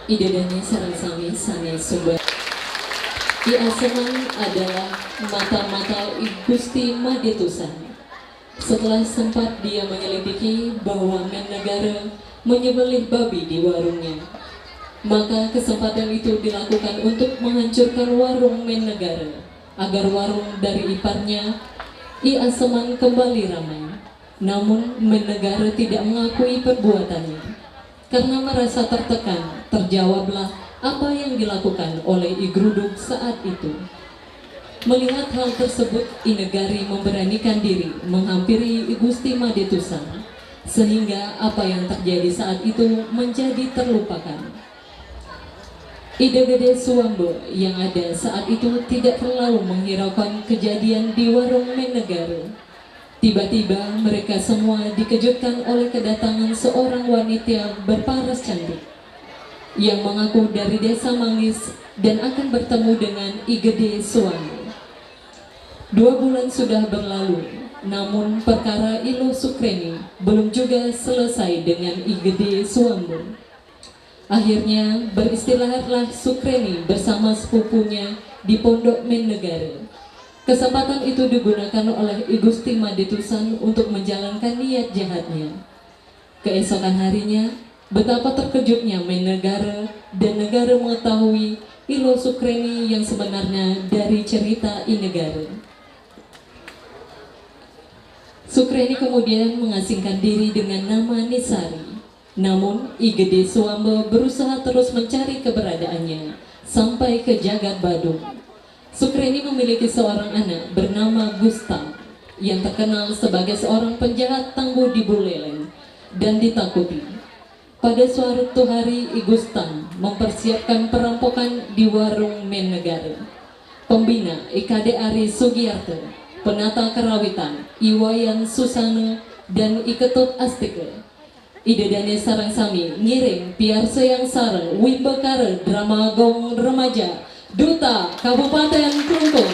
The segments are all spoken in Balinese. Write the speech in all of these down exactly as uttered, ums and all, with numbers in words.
Ida dane sareng sami sane sumber. I Aseman adalah mata-mata I Gusti Madetusan. Setelah sempat dia menyelidiki bahwa Men Negara menyembelih babi di warungnya, maka kesempatan itu dilakukan untuk menghancurkan warung Men Negara, agar warung dari iparnya, I Aseman, kembali ramai. Namun, Men Negara tidak mengakui perbuatannya. Karena merasa tertekan, terjawablah apa yang dilakukan oleh I Gruduk saat itu. Melihat hal tersebut, I Negari memberanikan diri menghampiri I Gusti Madetusan, sehingga apa yang terjadi saat itu menjadi terlupakan. Ida Gede Suwambo yang ada saat itu tidak terlalu menghiraukan kejadian di warung Men Negara. Tiba-tiba mereka semua dikejutkan oleh kedatangan seorang wanita berparas cantik yang mengaku dari Desa Manggis dan akan bertemu dengan I Gede Suwambo. Dua bulan sudah berlalu, namun perkara Ilo Sukreni belum juga selesai dengan I Gede Suwambo. Akhirnya, beristilahlah Sukreni bersama sepupunya di Pondok Men Negara. Kesempatan itu digunakan oleh I Gusti Madetusan untuk menjalankan niat jahatnya. Keesokan harinya, betapa terkejutnya Men Negara dan Negara mengetahui Ilo Sukreni yang sebenarnya dari cerita I Negara. Sukreni kemudian mengasingkan diri dengan nama Nisari. Namun, I Gede Suwambo berusaha terus mencari keberadaannya sampai ke Jagat Badung. Sukreni memiliki seorang anak bernama Gustam yang terkenal sebagai seorang penjahat tangguh di Buleleng dan ditakuti. Pada suatu hari, I Gustam mempersiapkan perampokan di warung Men Negara. Pembina I Kade Ari Sugiarto, penata karawitan I Wayan Susana, dan I Ketut Astika. Ida dane sareng sami ngiring piarsayang sareng Wimbakara Drama Gong Remaja, Duta Kabupaten Klungkung.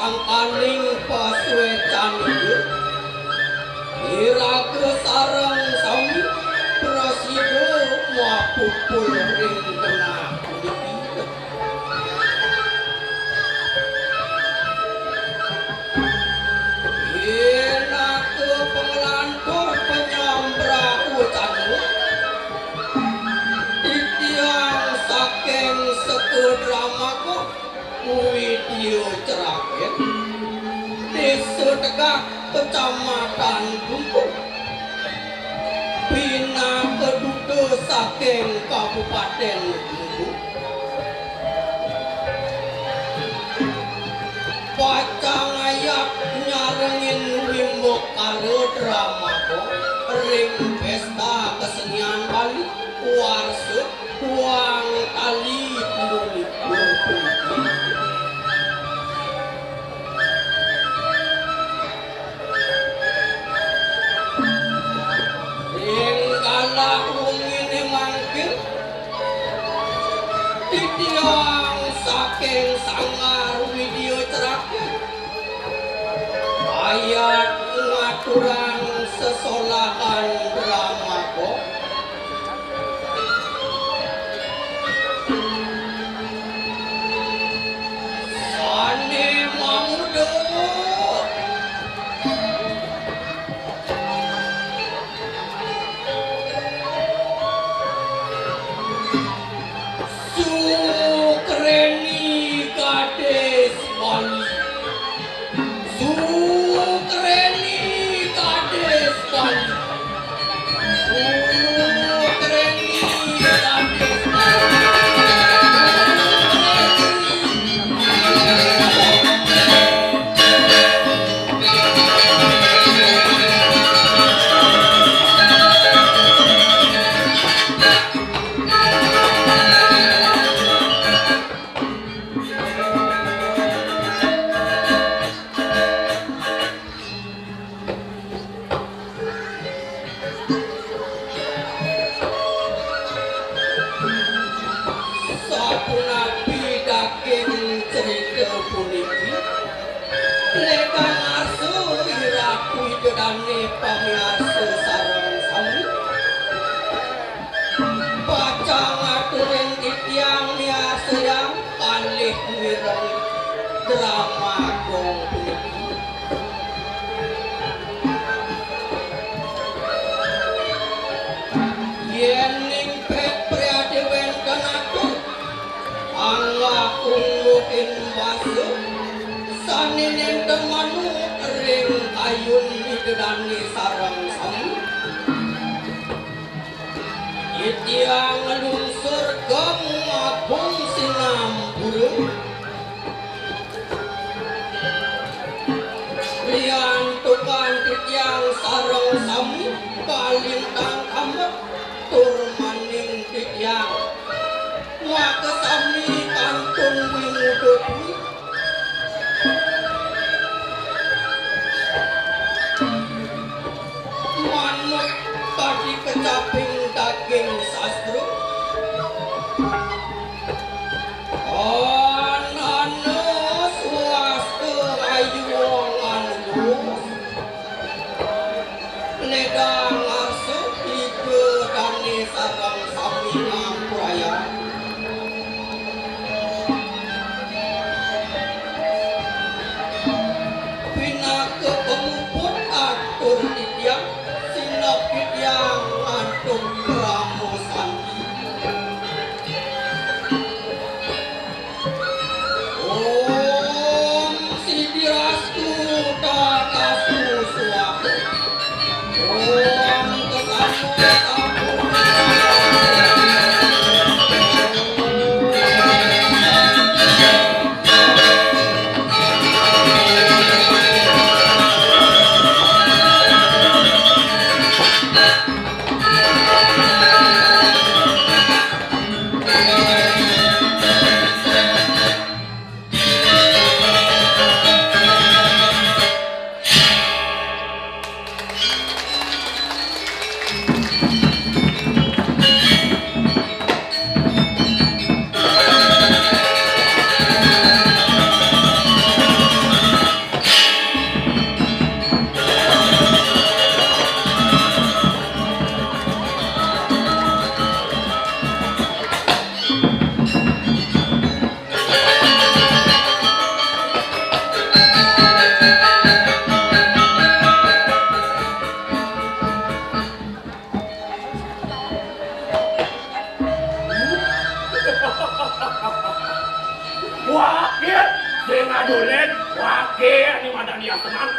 Angkaning pasuécan iku, iraga sareng sami prasida mapupul ring genah puniki. Pinaka panglantur panyambrah wacana, titiang saking Seka Dramaka Widya Ceraken, Désa Tegak, Kecamatan Bungkung, pinaka duta saking Kabupatén Bungkung, pacang ayat nyarengin wimbakara dramaka ring Pésta Kesenian Bali warsa Wang Kali Telu Likur puniki. Ring galah wenginé mangkin, titiang saking Sanggar Widya Ceraken ayat ngaturang sesolahan dramaka sané mamurda. Sukreni Gadis Bali. Sukreni Gadis Bali. Sukreni Gadis Bali. Sapunapi daging cerita puniki, lédang arsa i Ratu Ida Dané pamiarsa sareng sami. Pacang aturin titiang miarsayang kalih mireng drama gong puniki. Yéning pét priadé wénten atur, anggah ungguhin basa, sané nénten manut ring kayun Ida Dané sareng sami. Titiang nglungsur geng agung sinampura. Riantukan titiang sareng sami kalintang kambet tur maning titiang makasami kantun wimuda dwi. Manut kadi kecaping daging sastra, anana swasta ayu nganus. Lédang arsa Ida Dané sareng sami ngampurayang. Pinaka pamuput atur titiang, sineb titiang antuk parama santi. Om Siddhirastu Tadastu Swaha. Om Kesano Sampurna. Waké sing ngadolén, waké ané madani aseman.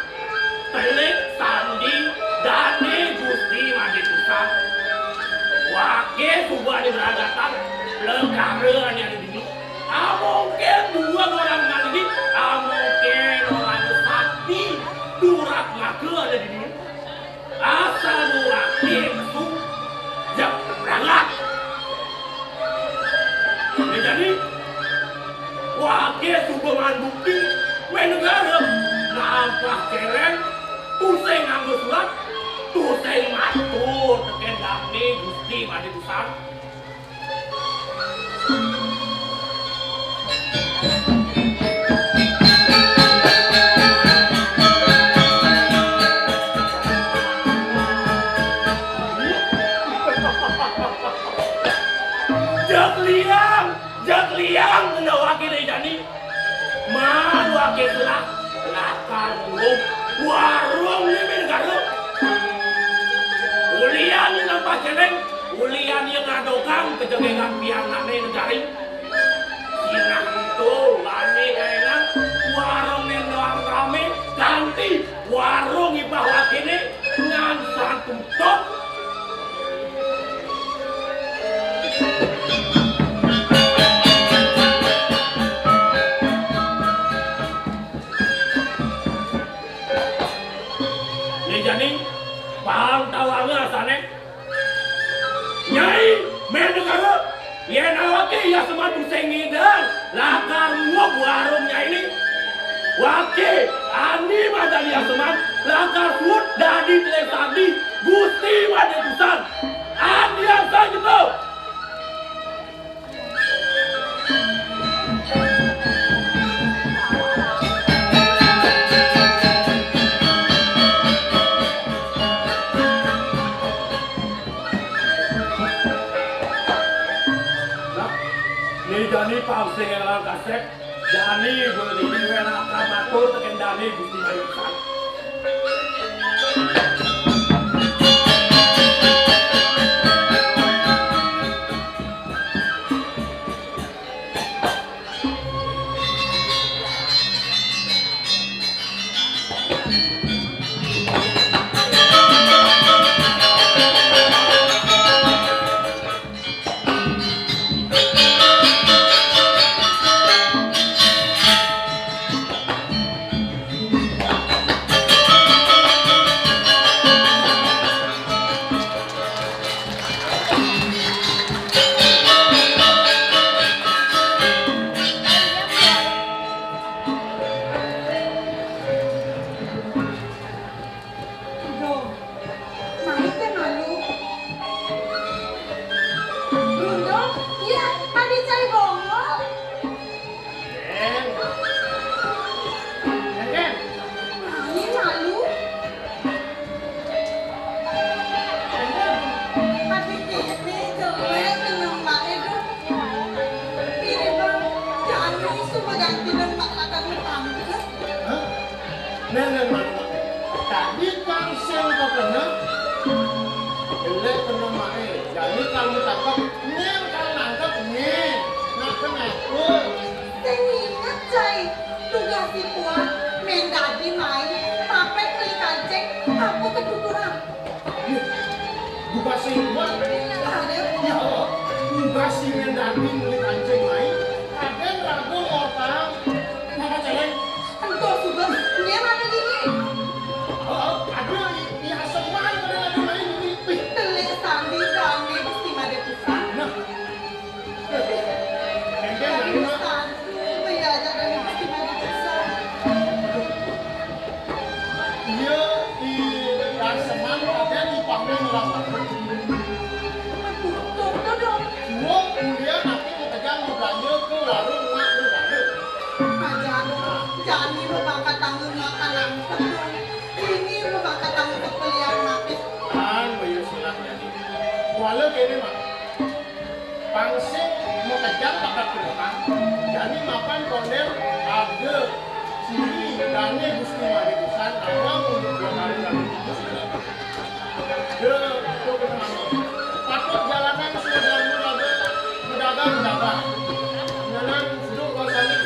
Telik sandi dané Gusti Madé Tusan. Waké suba ané berangkatan, lekara ané ada dini. Amongkén dua orang ngalih, amongkén orang sakti, durak maka ada dini. Asal waké mesu, jak berangkat. Né jani, waké suba maan bukti, mén negara, nampah céléng, tusing nganggo surat, tusing matur tekén dané Gusti Madé Tusan. Jak liang, jak liang, kéné waké né jani. Maan waké selah, lakar ngurung warung né negara. Ulian nampah céléng, ulian ngadogang kajegégan pianané negari. Sinah ento wané énang warung né doang ramé, kanti warung ibah wakéné ngan santun tutup. Né jani, pang tawanga asané. Nyai, mén negara, yén awaké ia seman tusing ngidang, lakar ngurung warung nyainé. Waké, ané madani aseman, lakar suud dadi telik sandi, Gusti Madé Tusan. Andi angsang jero. Nah, né jani pang sing élang kasép, jani guru dini wénang matur tekén dané Gusti Madé Tusan. Duh, naik kan malu. Brondong, iya, adi cai bongol. Ken. Ken, Ken. Naik malu. Ken, Ken. Adi kéné jelék, tenang baé, duh. Ih, Bang, jani suba ganti nang Mak Latar Lepanget. Hah? Nén, nén, Mak, Mak. Tadi kang sing kepenek, jelék penek maé. Jani kang tangkep, nyén kang nangkep, nyén. Nah, kenapa? Sing inget, cai. Tugas si Puan, mén dadi maé, mapét meli kancing, apa ketuturan. Ih, tugas si Iwan. Ada. Ya Allah, tugas si Mendagri meli kancing main. Raden ragu ngortang. Kenapa, Céléng? Ento suba, dia mana gini? Oh, ada, i-, iya, seman pada lagi main ini. Ih, telik sandi dane Gusti Made pisan. Nah. Éngkén, Mak. Iya, i Darseman kadén ipahné ngelawan. Aduh, contoh dong. Wong kuliah nanti makejang mabelanja ka warung Mak Nurani. Aja, jani mabangkat tanggung makan angkot dong. Ini mabangkat tanggung kekuliahan Mak. Kan, bayar silang jani. Kuala kéné, Mak. Pang sing makejang bakat penekan, jani mapan kondén ada ciri dane Gusti Made pisan, abang untuk dua kali kali. Dé, itu bener. Patut jalanan sudah mulai madagang, dagang. Nyanan sudah kuasanya,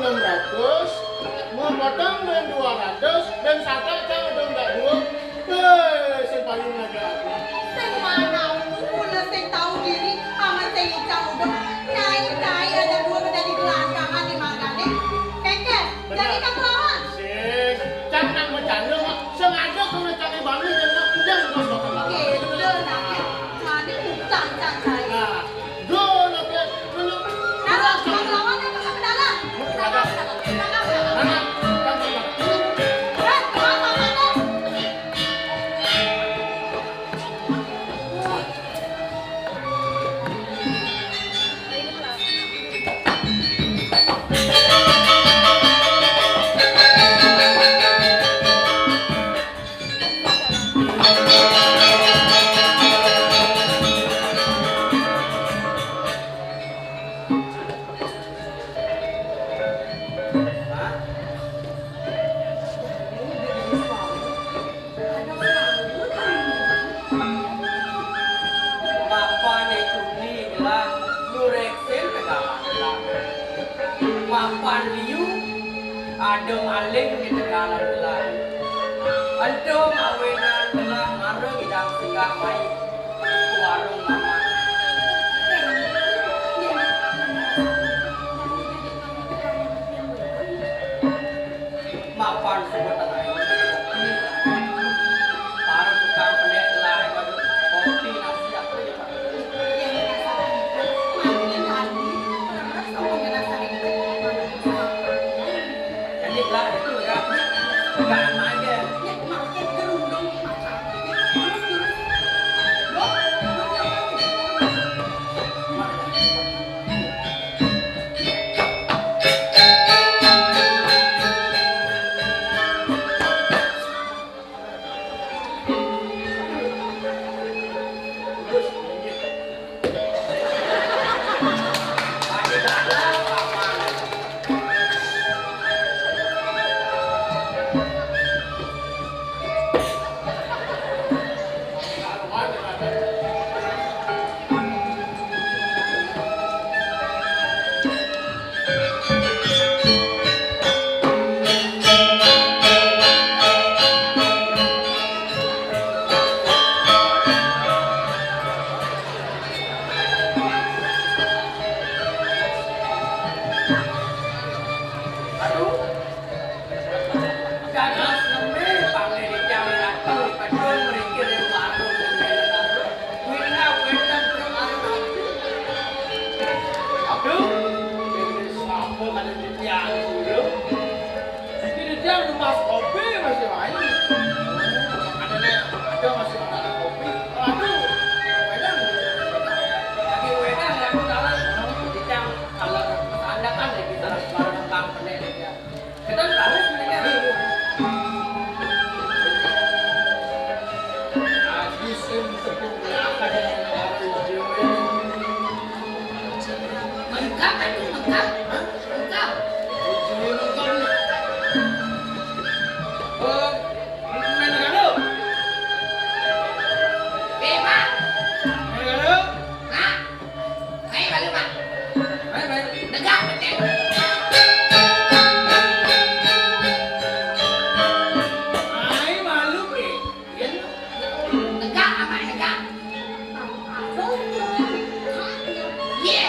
Enam ratus, mun potong dua ratus, dan sate cang udah nggak dua. Hei, sing paling aja aku. Sing mana aku mula sing tahu diri, amat sing icang udah. Nyai, nyai aja dua menjadi gelandangan di margane. Kengken, jadi kamu lawan. Sing, cang nak bercanda, Mak. Sengaja kena cari balik dan nak hujan bos makan lagi. Gitu, nah. Jadi utang, cang, cai. Nah, Go, Nokia, dulu. Nah, bang lawan apa ke dalam? Belakang, belakang, belakang. Mana? Belakang, belakang. Eh, bang, bang, bang. Mapan itu ni lah, lureksen tegalan lah. Mapan liu, ada maling di tegalan lah. Entum awenan lah, mara ngidang singgah mai. Warung Mamat. Mapan suba tengah. Para tukang penek telah kopi nasi apa ya, Pak? Jadi lah itu ya. Enggak aja. Aduh. Dados nembé panglih titiang Ratu Pedung mriki ring warung Jendela Baru. Wina wénten ring warung Ratu. Aduh, ini sapa ada titiang dulu. Iki titiang numbas kopi masih waé. Ada nih, ada masih ada kopi. Aduh, wénten. Lagi wénten, aku dalam. Titiang kalau sandakan ya kita harus bareng Bang Penek ya. Kita harus menikah dulu. Aku sing tepuk belakang. Mengkap itu, mengkap. Hah? Mengkap. Mengkap. Oh, main negara. Eh, Pak. Main negara. Pak. Ayo, balik, Pak. Ayo, balik. Negak, betul. Ayo, malu, Pi. Iya, lu. Negak, apa negak? Iya.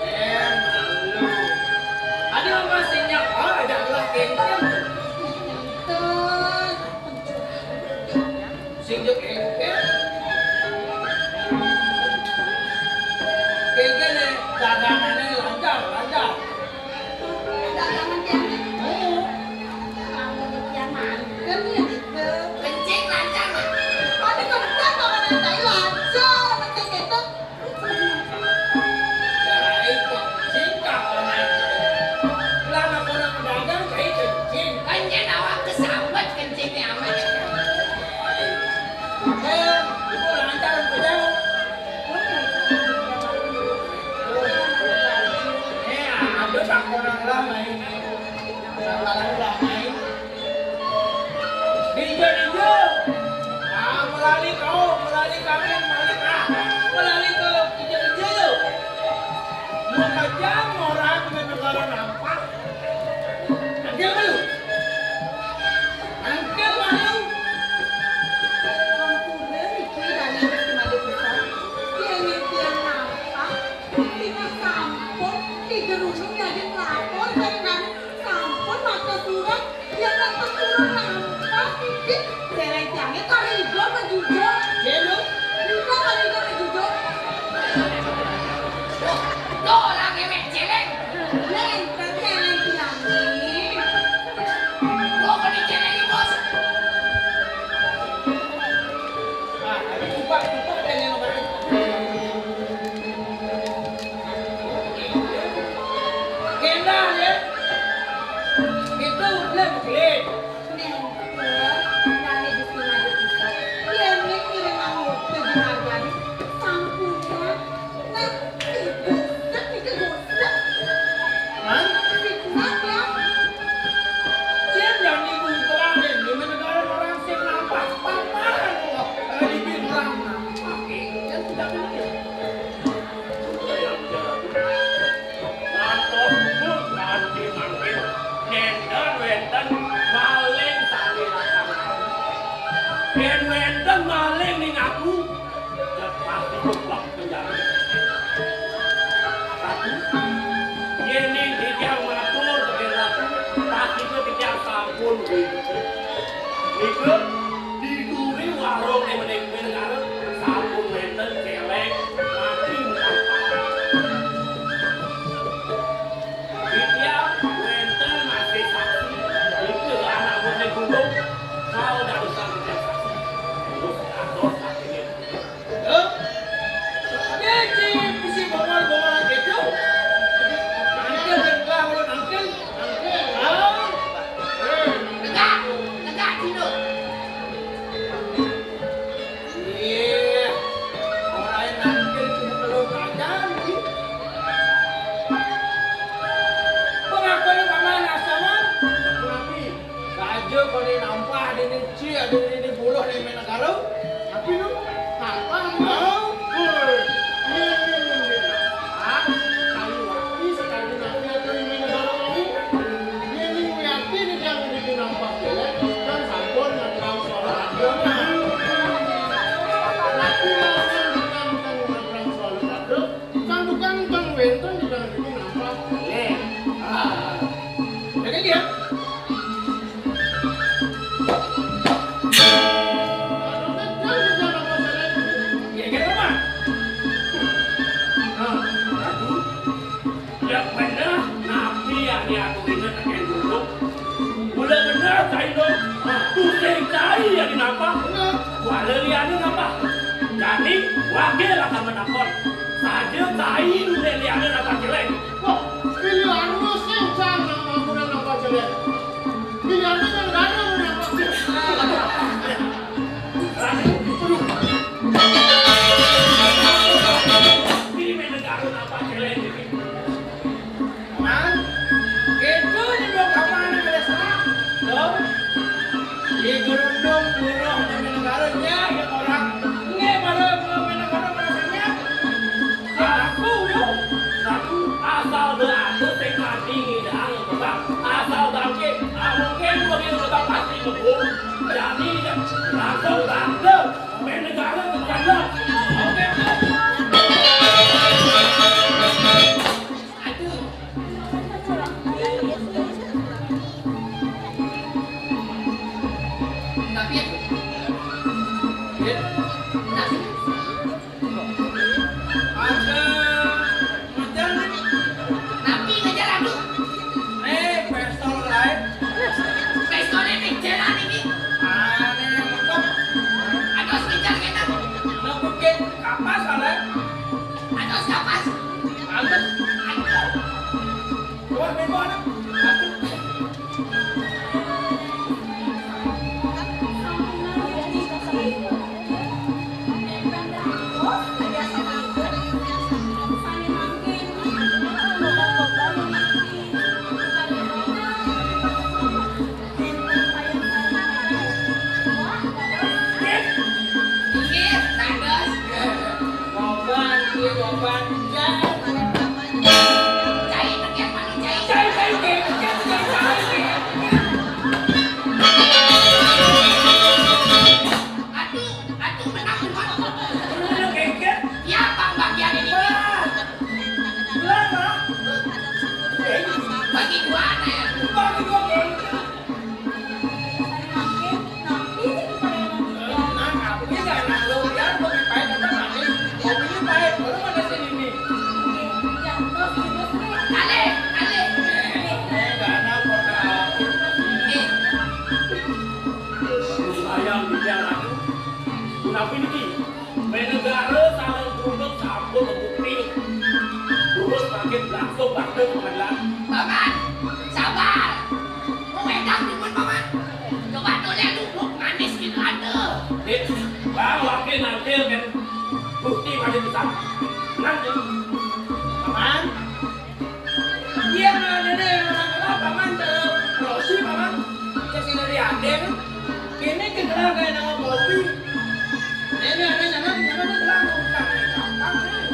Eh, malu. Ada apa sih, Nyak? Oh, ada belah kengkeng. Sing jok engké. Kéngkén né dagangané lancar, lancar. Dagangan kéngkén? Oh. Lamun yang mantén ya gitu. Kencing lancar, Mak. Ada kencing kalau nanti lancar, kencing itu. Lah, anak orang pedagang, saya kencing. Kan nyén awak kesambet kencingnya amat. Eh, Céléng tiangé kari ijo apa jujo? Céléng. Ijo kari ijo apa jujo? Tuh, tuh, lagi mek céléng. Lén, kan céléng tiangé. Kok di céléng, Bos? Ah, tapi lupa, lupa kan yang kemarin. Genah, ya. Itu udah begitu. Nénten, dané geus sengaja pisan. Yén ngiring anggota jeung hargana, sampun, ya. Nah, gosip, niki gosip. Hah? Fitnah, ya. Cén, jangan digugulin, di negara orang sing nampak paman. Kalau dibilang nampak, kan tidak benar. Ngantos pun kanthi mangkin, nénten wénten maling sané laksanaken. Yén wénten maling ning aku, ya pasti kebak penjara. Tapi, yén ning titiang matur teken aku, pasti titiang sampun. Nika, di duri warung ning Menegara, sampun wénten céléng mati mutang. Titiang wénten masih saksi, nika anak buah ning gunung, kal dadosan titiang saksi. Terus atos artinya. Hah? Ada cing bisi bongol-bongolan gitu. Nangkil dan belah mulut nangkil. Nangkil. Ah. Eh. Tegak, tegak, Cino. Iya, orang nangkil cuma kalau ngajar, sih. Pengakuan paman asaman, tapi saja kau ini nampah, ada ini cik, ada ini buluh, ada ini negara. Tapi lu, nampah, mau? Hei, ini, ini, ini, nampah. Kayu api, sekali nampah, ada ini negara ini. Ini, ini, ini, ini, nampah, ya. Dan sampun, nampah, suara radio, nah. Tapi mau, nampah, nampah, suara radio. Tukang-tukang tong wénten di dalam ini nampak. Nih. Ah. Ada dia. Ada betul di dalam masalah ini. Ya, kira apa? Nah, aduh. Ya bener, napi yang diaturina tekén dulu. Mula bener, cai dong. Nah, tusing cai yang dinampak. Bener. Kuala liané nampak. Jani, wagé lah sama nakon. Saja cai udah liané nampak jelek. Wah, pilihan lu sih, Cang, nama aku udah nampak jelek. Pilihan lu kan gak ada mau nampak jelek. Aduh, aduh. Ini main negara nampak jelek ini. Nah, itu nyebut apa nih, pada salah? Tuh. Di gerundung buruh di negara nya, ya orang. Nggak, pada negara rasanya. Aku, yo. Aku asal beratu, tekad tinggi dan kebang. Asal bangkit, ah, mungkin gua di kota pasti ngebut. Jadi, langsung bangkit. Main negara bercanda. Oke, oke. Aduh. Tapi ya. Tapi. Ada ngejar nih. Tapi ngejar aku. Nih, pistol lain. Pistolnya nih, jalan ini. Aneh, mantap. Aduh, ngejar kita. Nepukin kapas, ale. Aduh, kapas. Aduh. Aduh. Wah, bego anak. Aduh. Tapi niki, negara sareng gubernur sampun bukti. Terus makin langsung bakal pengadilan. Paman, sabar. Mau wedang timun, Paman. Coba tuh lihat tuh, manis gitu, aduh. Eh, wah, wakil nanti kan bukti masih besar. Nanti. Paman, iya, nah, ini orang apa, Paman? Terus, Paman. Saya sudah diadeng. Ini kita kayak nama kopi. Ini ada sana, di sana, di sana. Gampang, nih.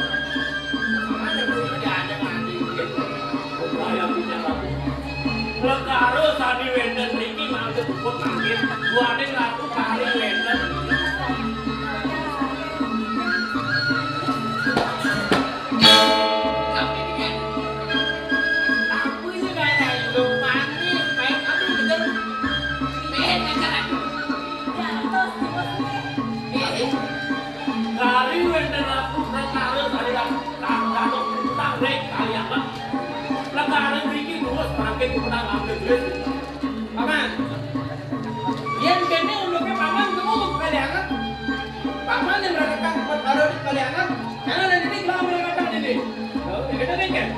Mana tuh ini ada mandi? Upaya punya aku. Lekara sami wénten mriki mangke puput mangke. Duaning ratu kari wénten. Aku ini kayak hidup mandi, main aku bener. Main aja. Kari wénten ratu, kari wénten ratu, kang dados utang rek kali apa? Lekare mriki nuwes mangke dipunang ambil duit. Paman, yen kene unduke Paman, kamu kali anak. Paman yang mereka buat baru di kali anak, karena nanti ini kalau mereka di sini. Oh, ya kita kan?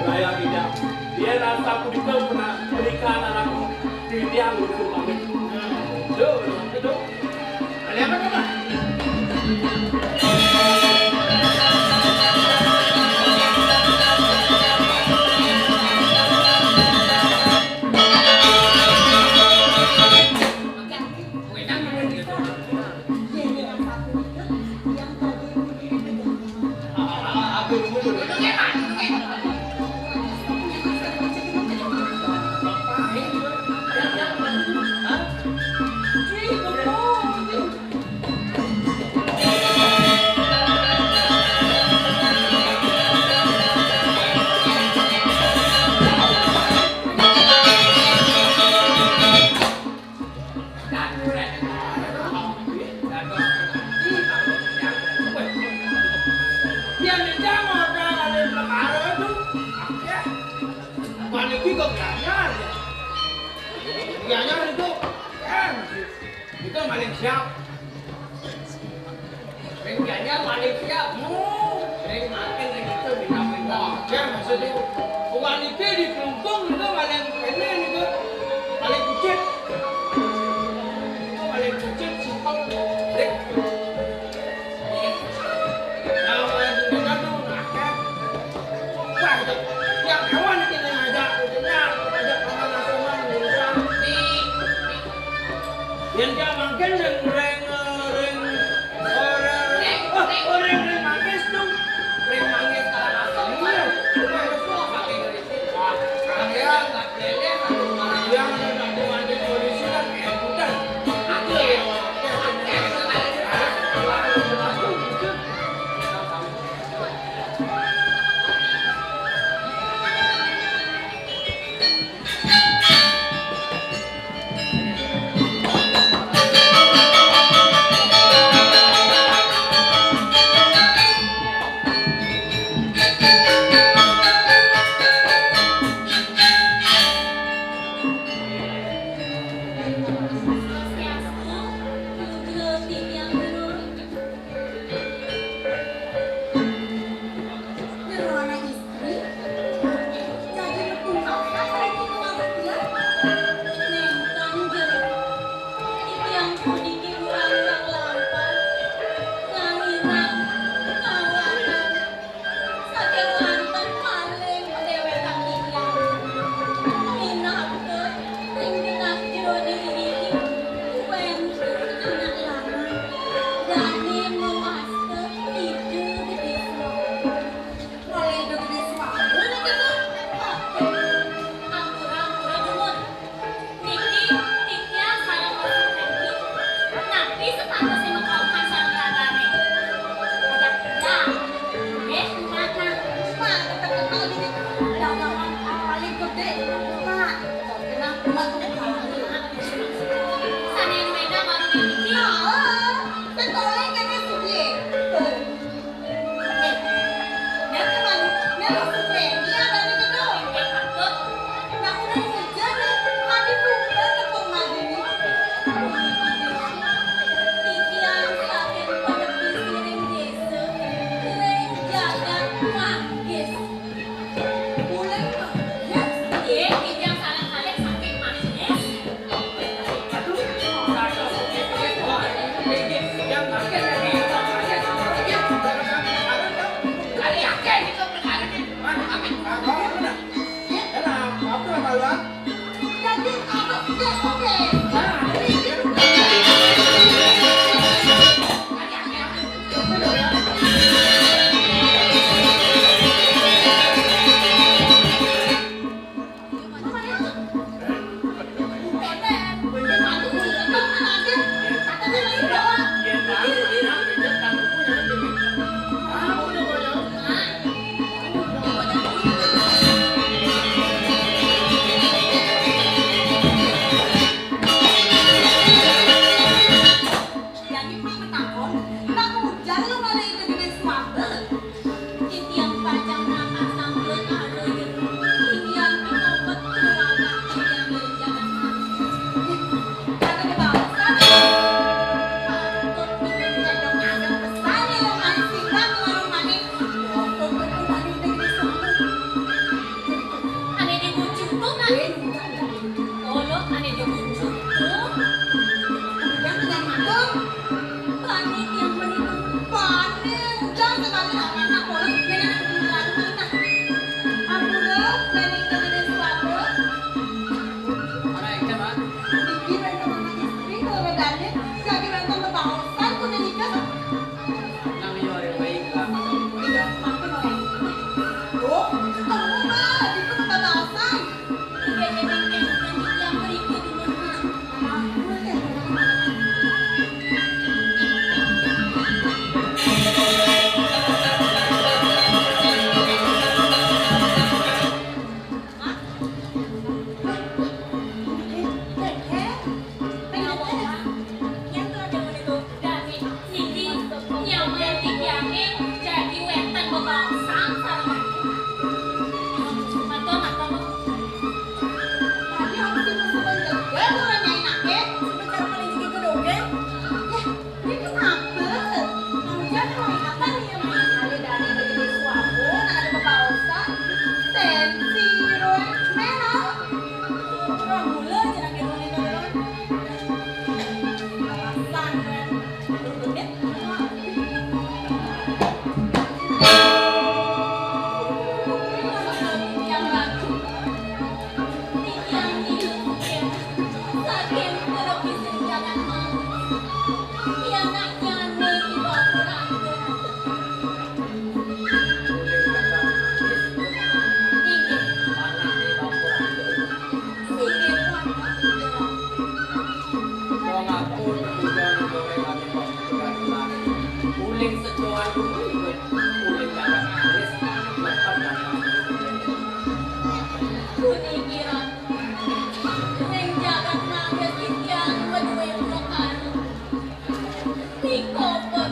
Raya tidak. Dia rasa aku juga pernah berikan anakku di tiang lucu banget. Tuh, itu. Ada apa, Pak? Yang dijamu orang ada perkara itu. Oke. Paling juga Gianyar. Gianyar itu, kan, itu paling siap. Ring Gianyar paling siap. Ring makin ring itu minta-minta. Ya, maksudnya, uang itu di Klungkung itu paling ini itu paling kucit. Itu paling kucit, simpel. Ring. Nah, orang itu kan tuh, nah, kan. Wah, itu yang kawan itu ngajak, itu ngajak, ngajak paman asuhan, ngajak. Yen dia mangkin ring, ring, ring, ring, ring, ring, ring mangkis tuh. Ring mangkis kalah asem. Iya. Ring mangkis tuh pakai ngeritik. Wah, sekarang ya, nggak boleh, satu orang yang ada, ada, ada polisi kan kayak budak. Aku ya, Jero anak istri, jadi metu masak saiki keluarga dia. Nenten, jero. Titiang puniki urang kang lampah, ngahina, ngawakang. Saking wonten paling padéwékan titiang. Minabda ring tengah jeroning iriki, wénten anak lanang. Dané mawasta Ida Gedé Swara. Oleh Ida Gedé Swara niki, Bu? Ampura, ampura, dumun. Niki titiang sareng Ratu Héni nampi sepatosé makauhan sareng ragané. Ajak kita. Nggih, Ratna. Wah, tetep kenal niki. Dagangan paling gedé. Nah, kenal kuat tuh. Sané main baru niki. Heeh, tetolé kéné sugih. Tuh. Nah, kemana? Nah, maksud Randy ada di gedung. Nah, udah hujan nih. Mandi bubar tepung mandi nih. Jani, jagi wénten bebaosan kudu nika. Nang yo, ring baik lah, mangkin ora. Oh, kamu mah, itu bebaosan. Tiga jani kénten titiang mriki dumun. Niki nyamaning titiangé jagi wénten bebaosan sareng. Matur, matur. Tadi harus dimasukkan ke bel orang nyai naké, sebentar paling juga dogén. Yah, ini kenapa? Mau jalan lagi kapan ya, Mai? Ada dari begitu suaku, nah ada bebaosan. Sensi, Roy. Mena. Orang mula aja naké dunia. Wong aku ketujuan goreng ati kok ketujuan lari. Uling sedoan dulu, uling jagat alis, lepet dan Puniki Ratu, ring jagat naga titiang madué pura kali. Ring koper.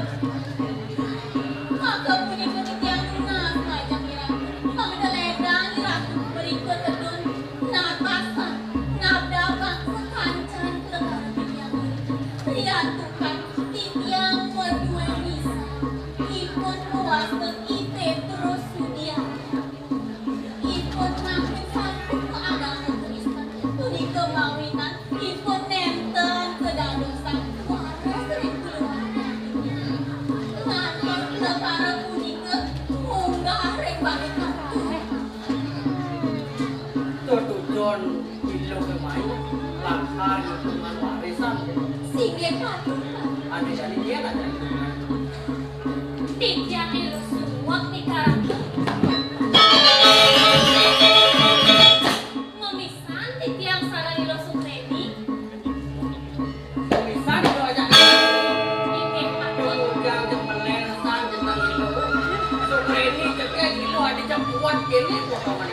Maka punika titiang nunas majeng Ratu. Mangda lédang Ratu mrika tedun natasan, nabdakan sakancan prekara titiang. Riantukan titiang madué misa. Ipun puasa I Pétrus Sudiarto. Ipun mangkin sampun kaagama Kristen. Punika mawinan ipun nénten kadadosan waras ring keluarga. Nanging prekara punika munggah ring balikan. Tetujon Ilo kemai lakar itungan warisan. Singgih patut. Ane jani dia nak itungan. Titiang Ilo suwek nika Ratu. Memisan titiang sareng Ilo Sutreni. Pisan Ilo ajak. Inggih, Pak. Kemudian jemelen san jeneng Ilo. Sutreni cekek Ilo adi jam kuat kene potongan.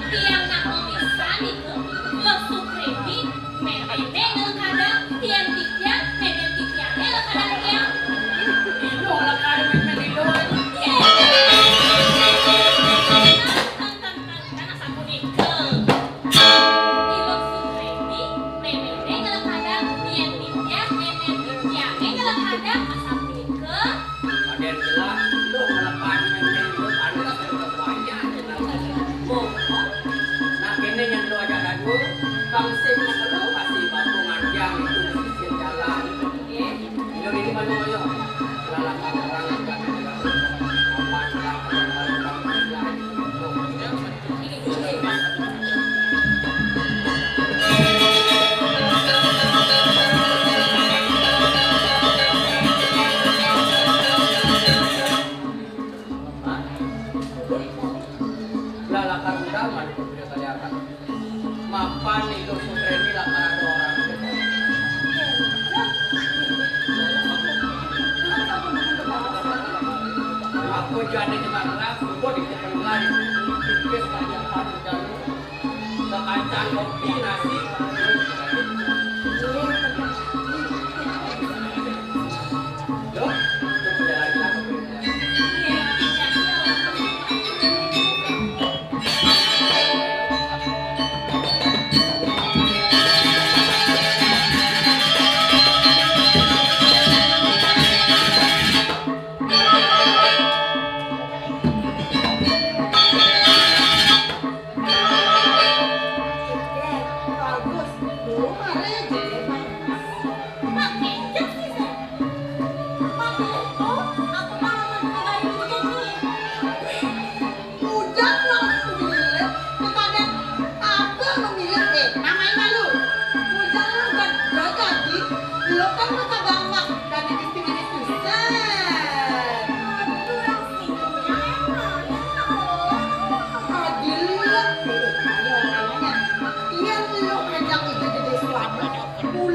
Tiang nak memisan itu. Lo Sutreni, méméné ngelekadang, tiang titiang, mémé titiangé lekadang tiang. Ilo lekadang mémé Ilo. Yé. Kan asapunika. Ilo Sutreni, méméné ngelekadang, yén titiang, mémé titiangé ngelekadang, asapunika. Adén jelas, lu ngelekadang mémé lu, anu lah, sudah banyak, jelas. Oh, oh. Nah, kéné nyén lu ajak lagu, bang sing lu masih bambu nganjang itu, sisir jalan. Nggih. Inul ini manu ayo. Lalakar orang yang amat Lalakar udah manu udah kelihatan. Mapan Ilo Sutreni lakar ada orang. Aku jane nyemak keras, subuh dikit lagi. Pipis banyak paru jalu. Sekancang kopi, nasi. Yuk, kita jalan-jalan ke Bogor.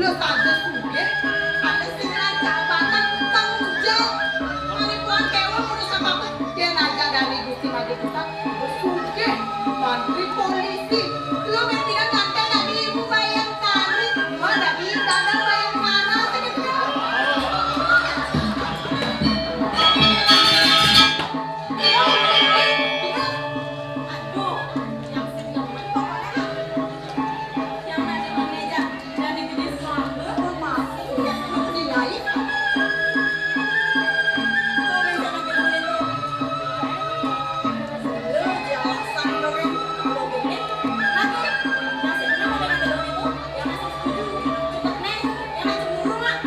Saja sugih, ane sing ngajak batang tanggung jawab. Mari pulang kewa ngurus apa-apa. Yen ajak dari Gusti Madé Pusat, sugih. Mantri polisi. Lu mendingan nganter dari ibu Bayang Sari. Wah, dari dadang Bayang Sari. Aduh, yang sing demen pokoknya. Yang nanya Bang Meja, dari gede selamba, mau masuk, ya, mau dilain. Tuh, Meja, nanti boleh tuh. Lu jelasan dong, yang lu gede. Nah, tuh, yang sing demen mau dengan gedung itu, yang masih setuju. Cepet, Neng. Yang cemburu, Mak.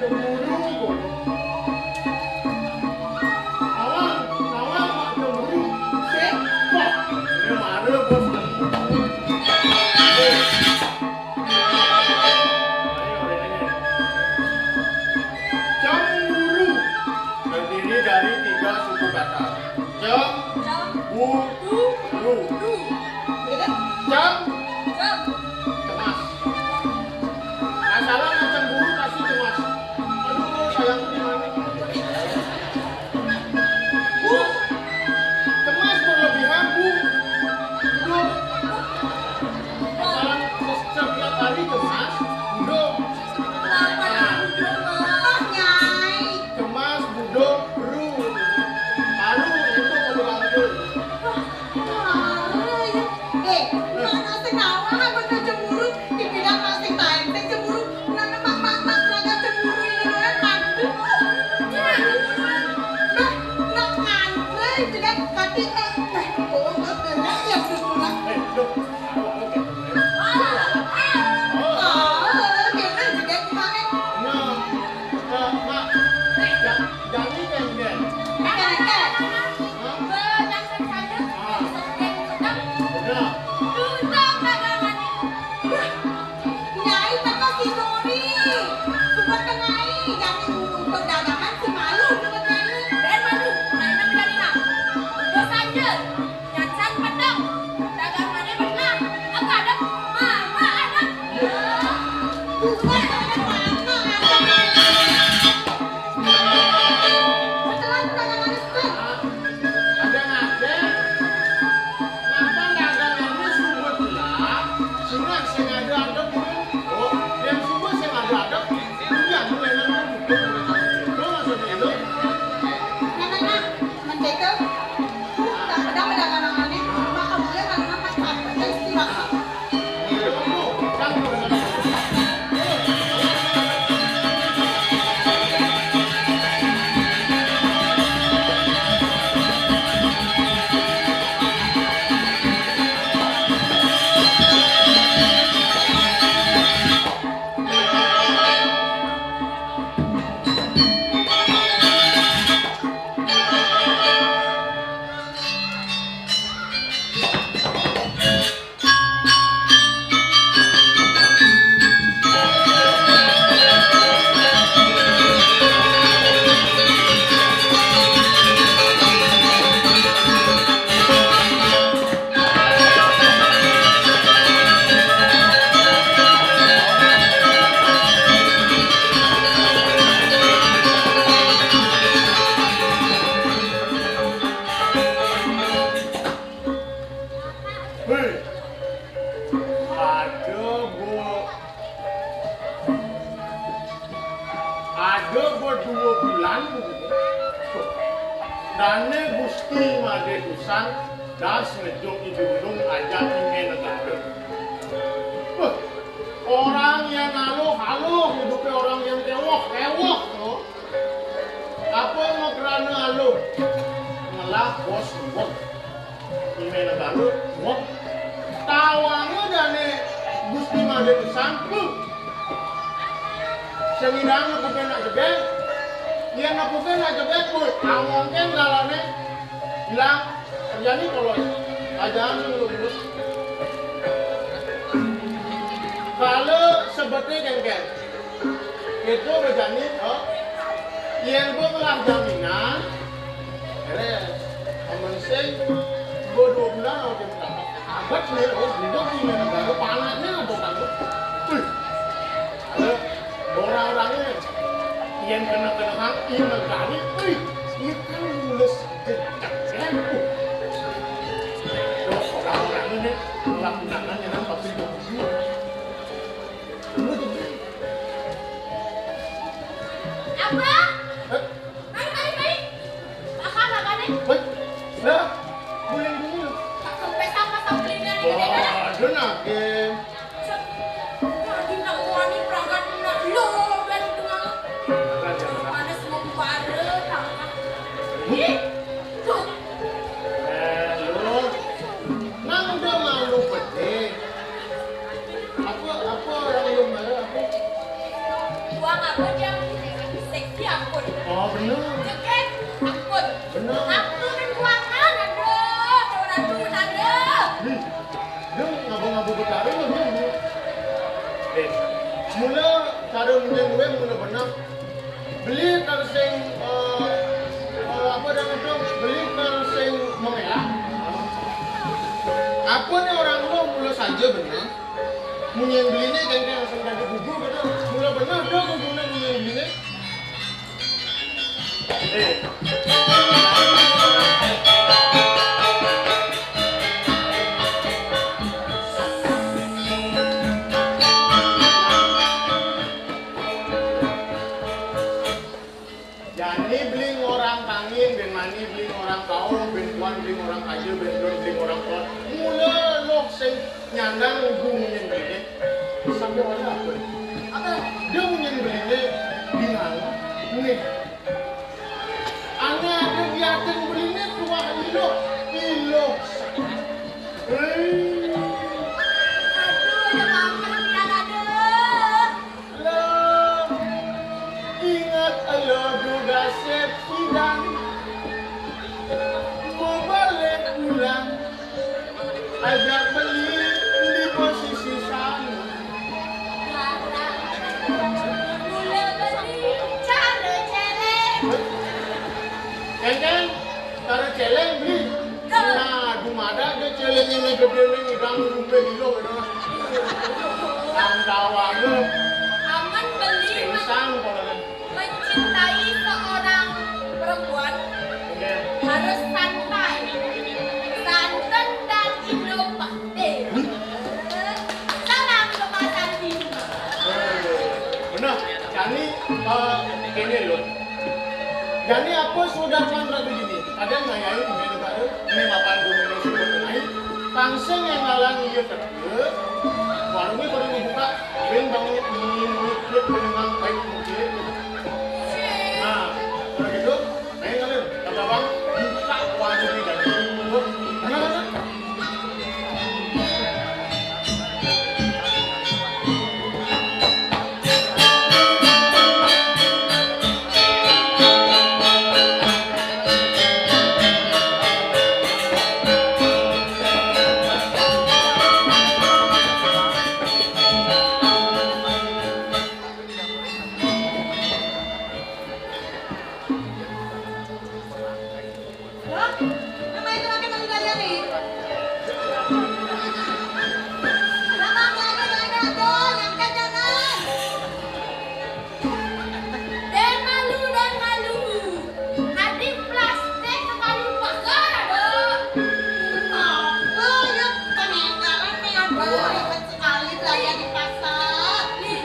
Cemburu, kono. Awang, awang, mak cemburu. Sik. Wah, ini mana, Bos? Ayo, ini. Cemburu terdiri dari tiga suku kata. Cem, bu, ru. Cem, cemas. Masalah yang cemburu pasti cemas. Aduh, sayangku di mana? Bu, cemas berlebihan, Bu. Udah. Masalah setiap hari cemas, udah. Kenapa yang udah, Bang? Nyai. Cemas, budok, beru. Baru itu mau dibantu. Wah, parah ya. Eh, mana sing ngawah apa cemburu? Dibilang masih taen sing cemburu. Nang mak, mak, mak, raga cemburu ini kan. Aduh. Nah, nak ngantri tidak kati, eh, nah, oh, oh, oh, ya, sudah. Eh, loh. Oh, oh, oh. Oh, oh, oh, oh, oh, oh, oh, oh. Nah, eh, Mak, ja-, jadi kan, kan? Kan, kan. Hah? Benar saja. Ah. Sedang, sedang. Benar. Tutup dagangannya. Wah, Nyai teka si Dori. Suka ke Nyai, jadi untuk dagangan si malu, suka Nyai. Ben malu, mainan dari nak. Dosa aja. Nyacan pedang, dagangannya benar. Apa ada? Mama ada. Bukan ada mama, ada. Setelah dagangannya setel. Ada ngajak. Ngapa dagangannya subut lah? Sing ada ada pun. Oh, yang subut sing ada ada. Iya, mulai nanti. Itu maksudnya itu. Nah, nah, nah. Mendeka, tak pedang mendagangannya, maka boleh karena pas sampai istirahat. Hei, ada bo-, ada bo dua bulan, dane Gusti Madé Tusan das ngejok i gunung ajak ime negara. Beh, orang yang aluh-aluh hidupnya, orang yang tewoh-tewoh tuh. Apa mau kerana aluh? Ngelah bos wong. Ime negara wong. Tawangnya dane Gusti Madé Tusan. Huh. Sing ilang nepukin nak jebeg, yén nepukin nak jebeg, boy, amongkén kalané ilang, kerjané polos. Ajaan sing lurus. Kalau sebeté kénkén, itu bejani, oh, yén gua ngelah jaminan, bérés. Amun sing, gua dua bulan, oh, dia berapa? Abad nih, oh, gua di negara panasnya ada banget. Wih, ada orang-orangnya yang kena-kena hang, ini kali, wih, ini kan mulus jejak tempo. Terus orang-orangnya nih, lakukan yang nampak itu. Lu tuh, Apa? Mari, mari, mari. Makan, makan nih. Woi, lah, boleh dulu. Tak kempes apa sampelingan ini deh. Waduh, nake. Tadi nak wani perangkat nak lo dan dengan panas mau bare tangkap. Ih, tuh. Eh, lu, nang udah malu pede. Apa, apa orang lu malu apa? Buang apa jam? Seksi ampun. Oh, bener. Ceket ampun. Bener. Aku kan buangan, aduh, aduh, aduh, aduh. Nih, dia ngabo-ngabo betara lu dia. Eh, mula cara munyin gue mula bener. Beli karo sing, eh, eh, apa dah itu? Beli karo sing memelah. Apa nih orang lu mula saja bener? Munyin beliné kénkén langsung dadi gugu gitu. Mula bener dah gugune munyin beliné. Eh. Jani beli ngorang kangin, ben mani beli ngorang kaum, ben kuan beli ngorang kaya, ben don beli ngorang kuat. Mula loh sing nyandang ugu munyin beliné. Sampai orang apa? Apa? Dia munyin beliné bingung. Nih. Ane ada biatin beliné tuah iloh, iloh. Hei. Aduh, ada makan pian, aduh. Lah, ingat lo juga sepidang. Mau balik pulang, ajak beli di posisi sana. Mula beli cara cewek. Kénkén, cara céléng beli. Nah, dumada ada céléng yang gedé nih, ngidang ngumbe hilo gitu. Tang tawa lu. Aman beli Pisang pokoknya. Mencintai seorang perempuan Oke. harus santai, santun dan inovatif. Salam kemasan Bima. Bener, jani eh, ini loh. Jani apa sudah kan ratu gini? Ada ngayain main baru, ini mapan bumi ini sudah naik. Tangseng yang ngalang iya kerja, warungnya pada dibuka, ben bangun mengingat pendengar baik mungkin. Nah, kalau gitu, ayo kalian, kata bang, buka warung ini dan menurut, anak-anak. Loh, nama itu lagi malu gaya nih? Nama aku lagi gaya tuh, yang kenceng. Dan malu, dan malu. Hati plastik sekali pakai, aduh. Apa ya peninggalan nih, aduh, ribet sekali belanja di pasar. Nih,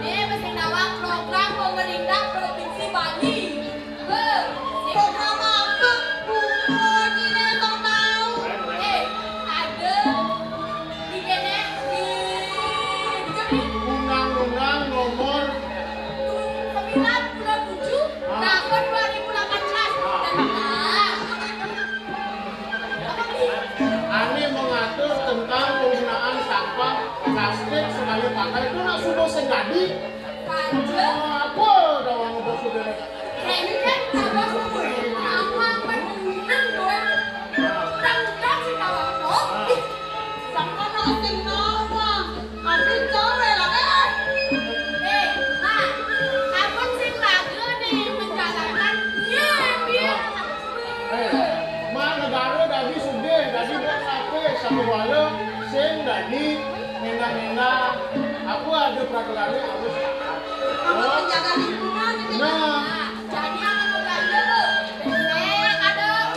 nih mesti nawang program pemerintah Provinsi Bali. Program apa? Bukan ini yang tahu. Eh, ada di kene di di kene. Undang-undang nomor Sembilan puluh tujuh tahun dua ribu delapan belas tentang apa nih? Ane mengatur tentang penggunaan sampah plastik sekali pakai itu nak sudah sejadi. Saja. Ini kan abah kumpul. Abah bener, Boy. Udah, udah sih, Bang. Oh, ih. Sangka nasi nawang. Tapi jauh ya, lah, eh. Eh, Mak, aku sing lagi nih menjalankan. Iya, iya. Eh, Mak, negara dadi sugih, dadi buat sape, sape wala, sing dadi nengah-nengah. Aku ada peraturannya, harus. Kamu menjaga lingkungan ini. Nah. Nah, jadi anak belanja tuh. Besek ada,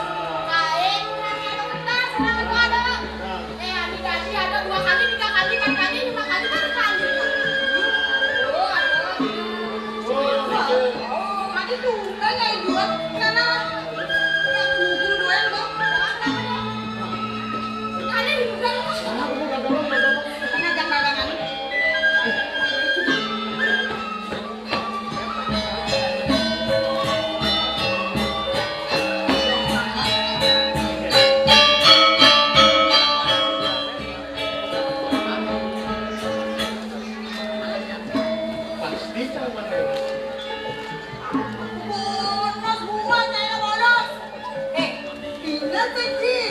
kain, ada kertas, ada. Nah. Eh, adi-adi ada dua kali, tiga kali, empat kali, lima kali, baru kali. Oh, ada. Oh, gitu. Oh, tadi tuh, kan ya, dua. Sana. Yang dulu doang, Bang. Ada juga. Sana, aku nggak dorong, nggak dorong. Sana, jangan dagangan. Bolos buat saya bolos. Eh, inget sih,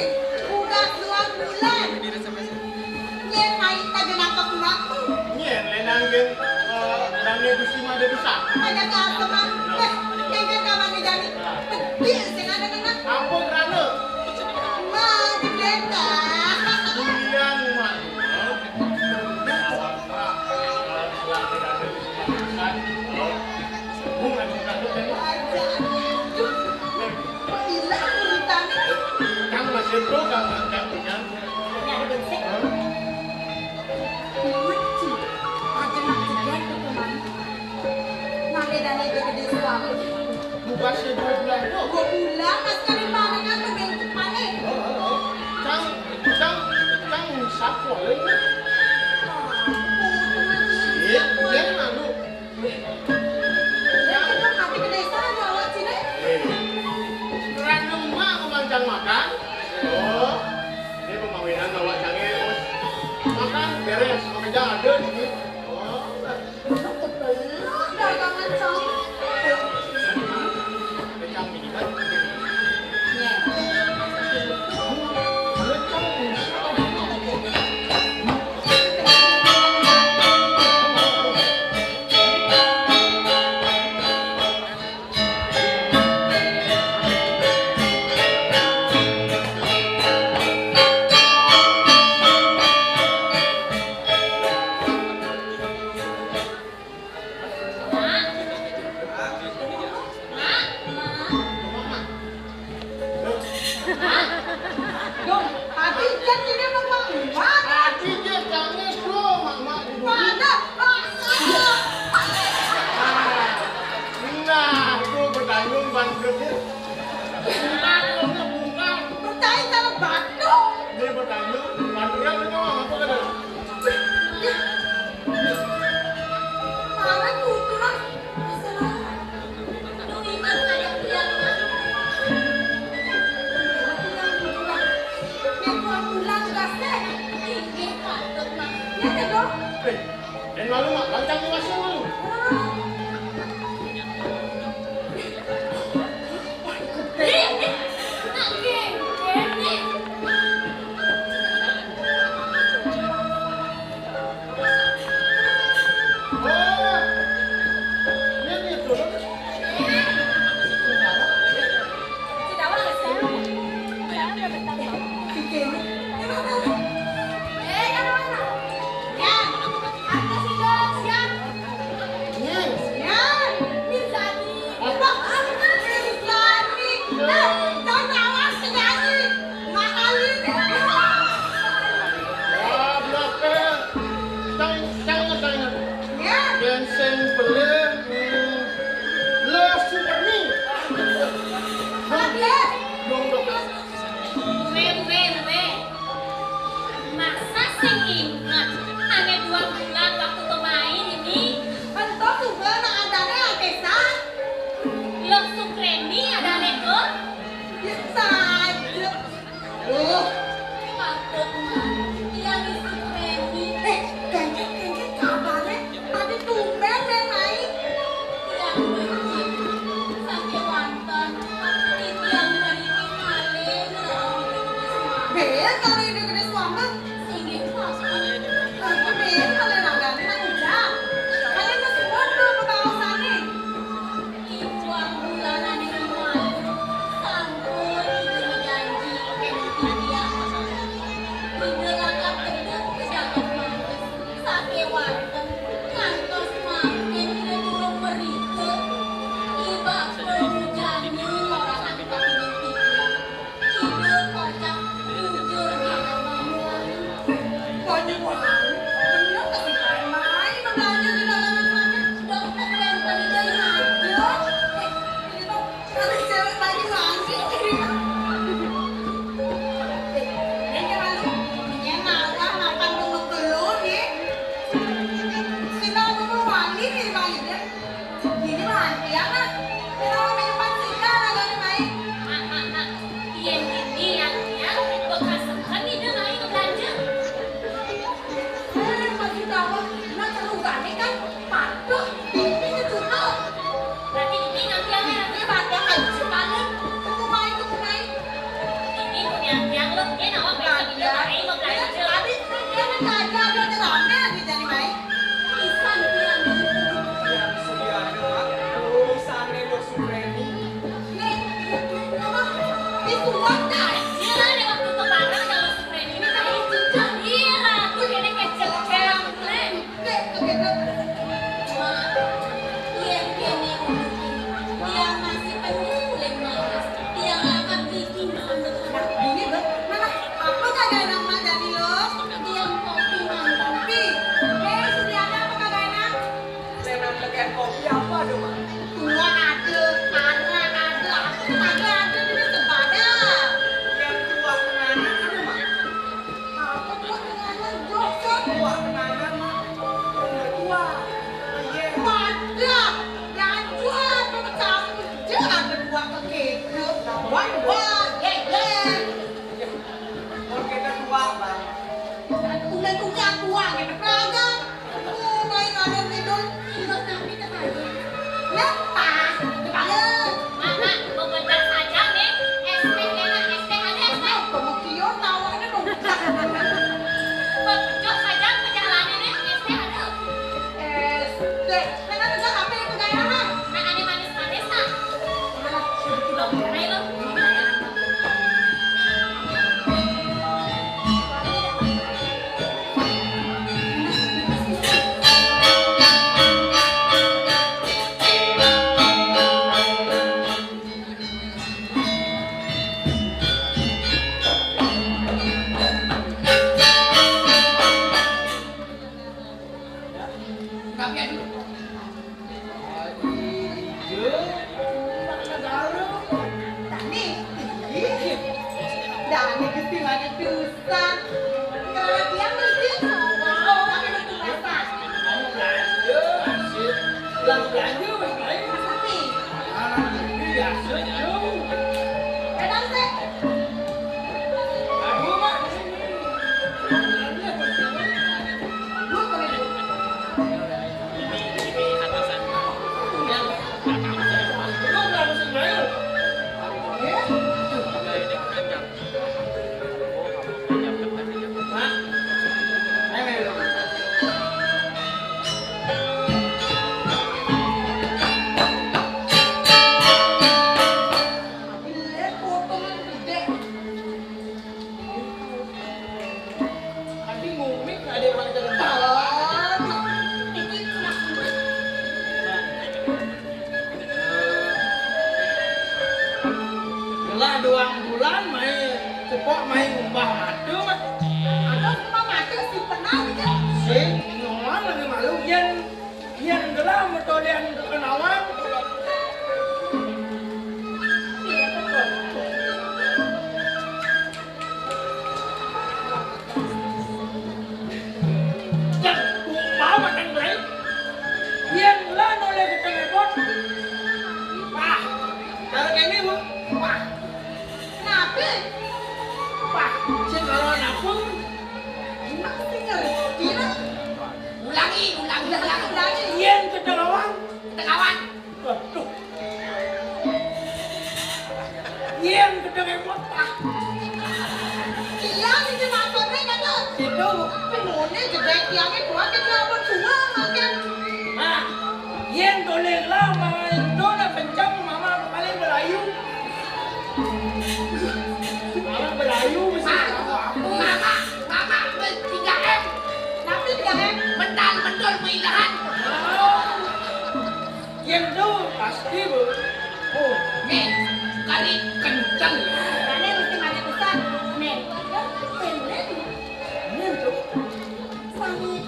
udah dua bulan. Nyén main kagak nangkep emak. Nyén, Lenang, gén, eh, Dangé Gusti Mada Dusa. Kagak nangkep, Bang. Eh, nyén, nyén, kapan nih jadi? Pedih sih, ada kena. Ampun, Rana. Mah, gedé, Bang. Bulian, Mak. Kang masih pro, Kang, Kang, Kang. Ini ada besek. Hah? Lucu. Ada nak cegat ke kemana? Mana dan itu gede suami. Bukan sih dua bulan tuh. Dua bulan, mas kali mana kan tuh yang cepat, eh. Oh, oh, oh. Kang, Kang, Kang, siapa lagi? Iya, iya, anu. Lah, kita mati ke desa, bawa sini. Eh, kurang nembak, Bang, Cang, makan. Oh, ini pemawinan bawa Cangé, Bos. Makan, beres, mau kerja ada sini. Oh, dagangan Cang. Kecang ini kan. Iya. Kecang ini. Ini mah antiang lah. Kita mah minuman sida lah, gak main. Mak, mak, mak. Yén dini antiang, bekas seken ida main belanja. Eh, masih tahu. Nah, seru gak nih kan? Patuh. Ini tuh. Berarti ini ngambilnya. Ini pakai aja sih, paling. Tunggu main, tunggu main. Ini punya antiang lo. Ini nawang besok ida main mau belanja. Tadi, tadi ada, ada rame aja jadi main. Pisan, pian. Yang sedianya, Mak. Tulisannya Bos Supreni. Nih, apa? Di surat, guys. Iya, ada waktu itu barang kalau Supreni ini tadi cicak. Iya, aku kena kecil-kecil. Nek, begitu. Mak, iya, iya, nih, tiang masih penuh oleh malas. Tiang akan bikin makan betul. Nah, ini, Bang. Mana? Apa kagak enak, Mak, jadi lo? Tiang kopi, Mak. Kopi? Eh, sudah ada apa kagak enak? Saya nang kopi apa ada, Mak? Tua ada, anak ada, apa kagak ada, ini sepadan. Yang tua kenana ada, Mak? Apa tua kenana, Jok? Tua kenana, Mak. Yang tua. Iya. Padah, ganjur, apa campur? Jangan berdua ke gitu. Wah, wah, ye, ye. Kalau kita tua, Bang. Udah tua, tua, gitu, Bang. Oh, main ada tidur. Tidur tapi terbaik. Lepas, kepala. Mama, mau bedak saja, nih. Es teh, enak, es teh, ada es teh. Kamu kion, tahu ada dong. Mau bedak saja, perjalanan, nih. Es teh, ada. Es teh. Mana juga apa yang kegairahan? Nah, ada manis-manis, nah. Ayo, lo. Tapi aduh. Aduh, iya. Anak negara. Tani. Ih. Dani Gusti mani dusan. Kalau dia mesti mau pakai itu rasa. Mau belanja, asik. Lah belanja, Mas, lain. Tapi anak ini biasa, jauh. Kadang saya. Aduh, Mak. Tapi ngumit ada yang paling terkenal. Lah dua bulan main cepok main umbah madu, Mak. Ada umbah madu si pernah gitu. Sing, nyoman lagi malu, yen, yen gelah metode yang kenawan. Yang umpama kan, Bray. Yang lah noleh kita repot. Wah, cara kene, Bu. Wah. Napi? Wah, sing kalau napung. Emang sing ngerti lah. Ulangi, ulangi, ulangi, ulangi. Yang kedengawan. Kedengawan. Waduh. Yang gedeng emot, ah. Iya, iki maksudnya kata itu. Pemone gedek tiangnya kuat, kita apa dua makan. Nah, yang toleh lah, Mama Dona kencang, Mama paling belayu. Mama belayu, mesti tahu apa. Mama, Mama, tiga M. Tapi tiga M. Mental, mental, meilahan. Yang tu pasti, Bu. Oh, nih, kali kenceng. Ini mesti banyak besar. Nih, ini tuh. Sami,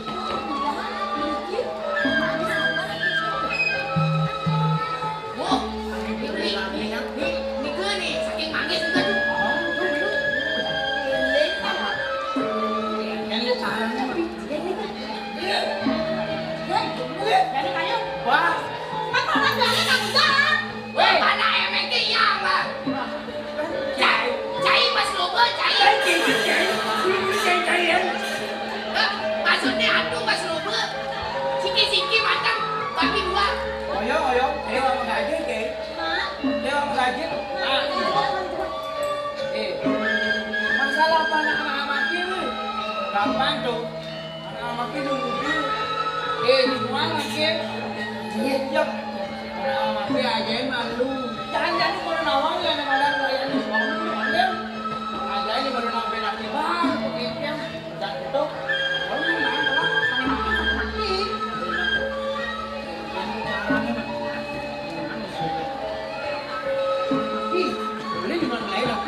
mudah, biji, manis apa? Oh, ini, ini, ini, ini ke nih, saking manis juga tuh. Oh, tuh, tuh. Ini sama. Yang caranya, Bu. Ini, ini. Wah. Gampang tuh. Anak-anak itu dulu. Eh, di mana sih? Iya. Anak-anak itu ajain malu. Jangan-jangan kalau nawang ya, ada yang suami lu, ada. Ajain baru nang berak di bar, begitu. Dan itu, kalau mau main, kalau main, main, main. Ih, boleh di mana lain, ah?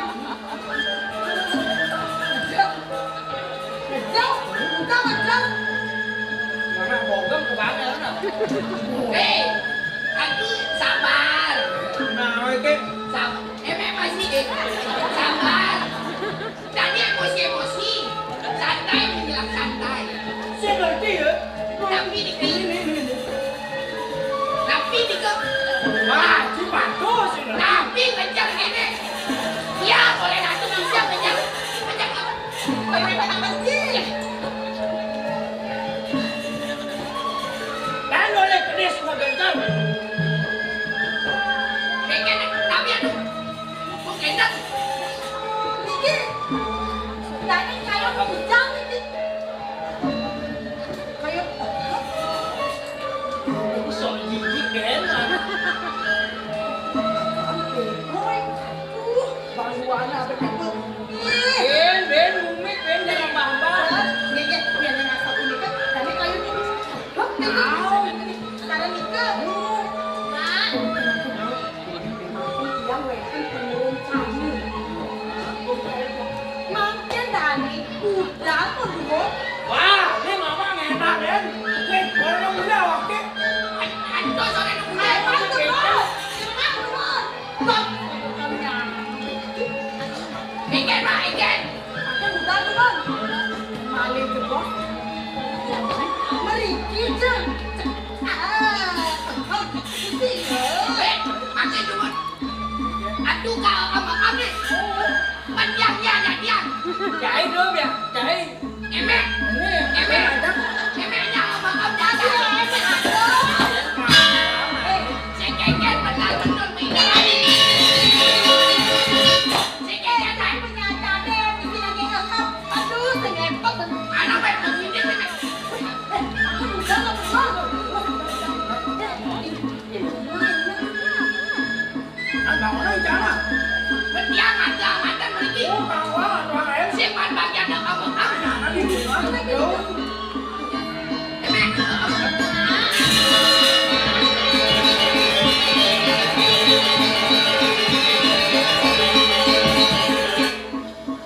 Ngejel, bukan ngejel. Mana bogem ke mana, mana? Hei, aku sabar. Nah, oke. Sabar. Emang masih, eh, sabar. Tadi emosi-emosi. Santai, menjelang santai. Saya ngerti ya. Tapi dikit. Ini, ini, ini. Tapi di ke Wah, si bagus ini. Tapi ngejar ini. Ya, boleh satu bisa ngejar. Ngejar apa? Boleh kena kecil. Dan oleh kedes mau gencar. Bikin, tapi aduh. Mau gencar. Bikin. Tadi saya mau hujan ini. Kayak, aku sok jijik, Ben. Boy, uh, baruan apa gitu? Ben, Ben, Mumik, Ben, jangan bahas. Iya, iya, iya, iya, asal ini kan, tadi kayu ini. Hah, ini. Sekarang nikah. Mak. Yang wétan penurun kami. Makin dari udah menurun. Wah, ini mama enak, Den. Wih, orang udah, oke. Aduh, sore nunggu. Ayo, Pak, turun. Cepat, turun. Bang. Ikan, Pak, ikan. Makin udah, turun. Maling jebos. Meriki, Jeng. Ah, ah, ah, ah. Eh, makin turun. Aduh, kau apa kami? Panjangnya ada dia. Cai dulu ya, cai. Emek. Ini, emek. Emeknya apa kau jaga? Iya, emek ada. Eh, si Keken benar-benar pindah lagi. Si Keken, eh, punya cabe, bikin lagi ngekep. Aduh, sengepet. Anak baik begini, emek. Eh, udah, nggak perlu. Ah, bangun aja, Cak. Mending mati amatan mriki. Oh, kawan, Pak, ayo. Simpan bagian yang kamu. Ah, jangan ini, Pak. Ayo.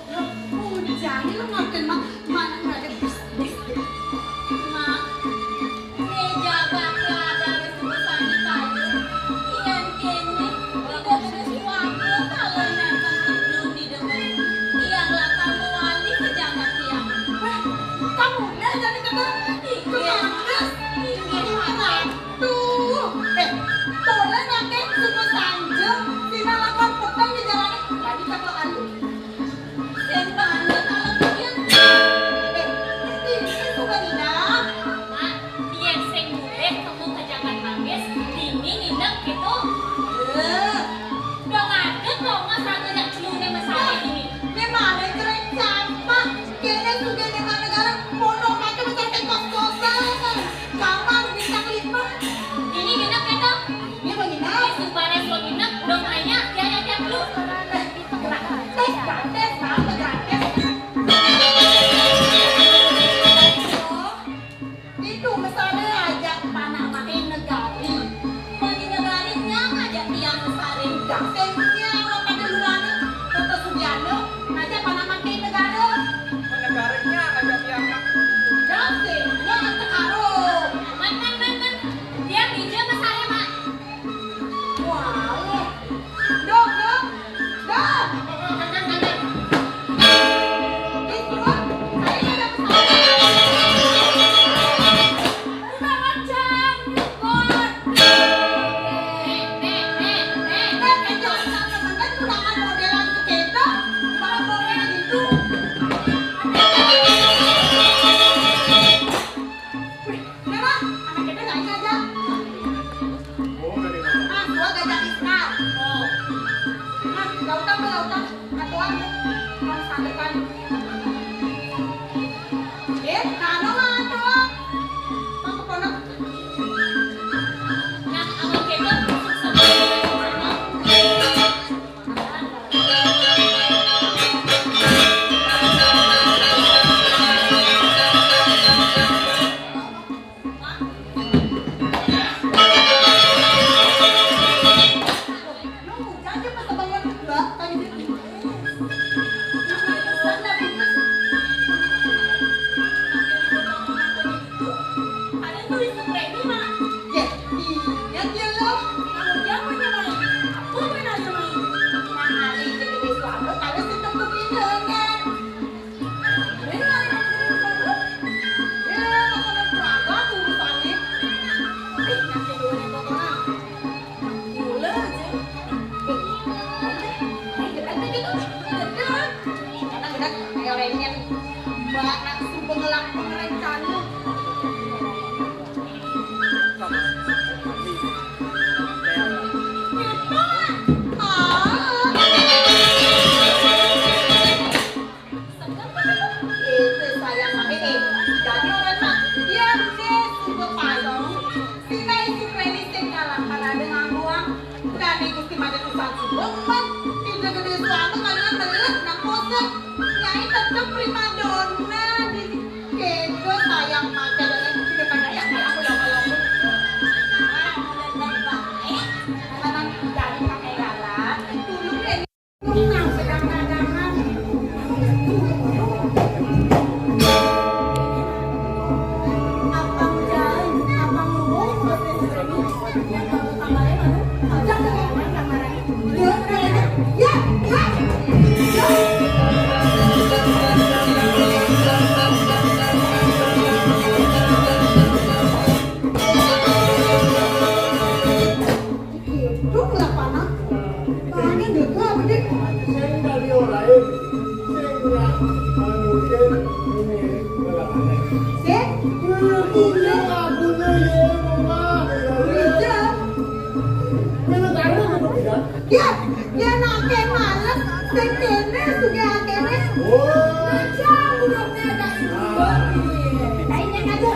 Loh, hujan ini makin ma-, mana nggak ada bis-bis gitu. Mak, meja bakal ada wis dipesan di kayu. Kian kene, udah ada suaka kalau nonton sebelum didengerin. Tiang lah kamu wali ke jagat tiang. Wah, kamu udah jadi kata ikut Inggih. Inggih, Mak. Tuh, eh, boleh nggak, Kek? Suku Sanjung, Sina lakon peteng di jalanan. Tadi cakep aduh. Sing banget kalau pikiran. Eh, ini suka Nina. Mak, yen sing mulih temu ke jagat Manggis, dini nginep gitu. Eh. Dong ada kok nggak satu yang celune mesake ini. Memang ada cerai campak. Kene suge dengan negara, mono make mencari kos-kosan. Kamar bintang lima. Ini nginep gitu. Ini mau nginep. Ini supaya suami nginep, dong kayaknya dia yang tiap lu. Gratis, gratis, apa gratis? Oh, itu mesare aja panak makin negari. Makin negari nyang aja tiang mesare. Dah sing nyang pada lurane, Toto Sugiarno, aja panak makin negara. Negara nyang aja tiang. Dah sing nyang tekaro. Man, man, man, man. Tiang ninja mesare, Mak. Walah. Dok, dok. Dok. Ih, turun. Saya nggak ada pesawat. Udah macam, Bos. Nek, nek, nek, nek. Nek, nek, jangan sampai bener tunangan modelan ke kita. Malah modelan gitu. Wih, udah lah, anak kita nggak aja. Oh, udah deh. Ah, gua gak jadi sekarang. Oh. Ah, gak utang, gak utang. Atuan, harus sandekan. Mbak nak sumpah ngelak pengerencana. Itu sayang mami nih. Jadi orang mah, ya, dia sumpah payung. Sina isi playlist yang kalah, karena ada ngangguang. Berani Gusti Macan Tuhan sumpah, kan? Tidak gede suara, kalian melek, nang kosong. Nyai tetep primadona di kedo sayang mata dengan tidak pada yang aku dapat lalu. Nah, bener baik. Karena dari pakai galak, dulu deh. Nang sedang dagangan. Abang jalan, abang lubung, proses ini, yang kamu tambahin, aduh, ajak ke kamar, kamar. Ya, ya, ya, ya. Itu lah panah. Tangannya jaga apa deh? Sing tadi orang lain. Sing nak manusia ini berapa? Sing? Punya lagunya ya, mama. Iya. Mana tahu apa tidak? Ya, ya nake males. Sing kene sudah kene. Wah. Macam udah ada. Lainnya aja.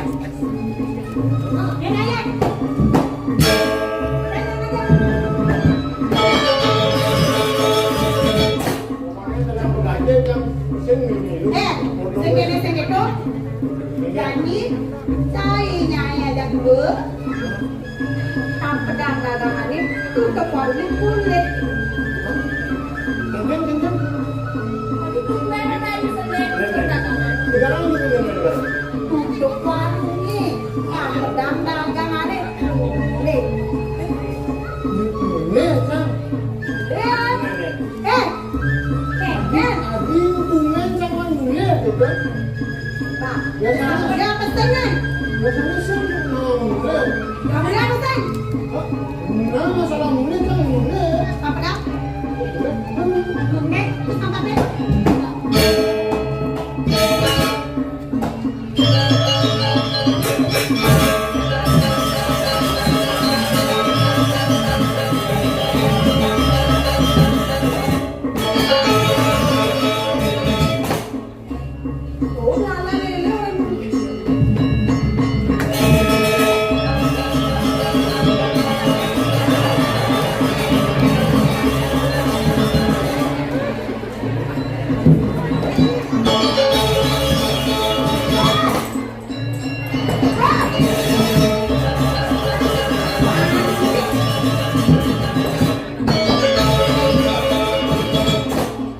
Eh, sing kene sing kedo, janji, cai nyai ajak dulu, tak pedang dagangannya, tutup warungnya kulit. Kenceng, kenceng. Tadi tumben tadi sendiri. Sekarang lu sendiri. Tutup warung nih. Nah, pedang dagangannya. Nih. Nih, Cang. Eh, eh, eh, eh. Adi hubungan sama gue, gitu. Pak, ya, Cang. Udah pesen, nih. Biasanya sih mau gue. Kamu udah pesen? Hah? Nah, masalah mulai kan mulai. Apa dah? Mulai, terus apa, Beb?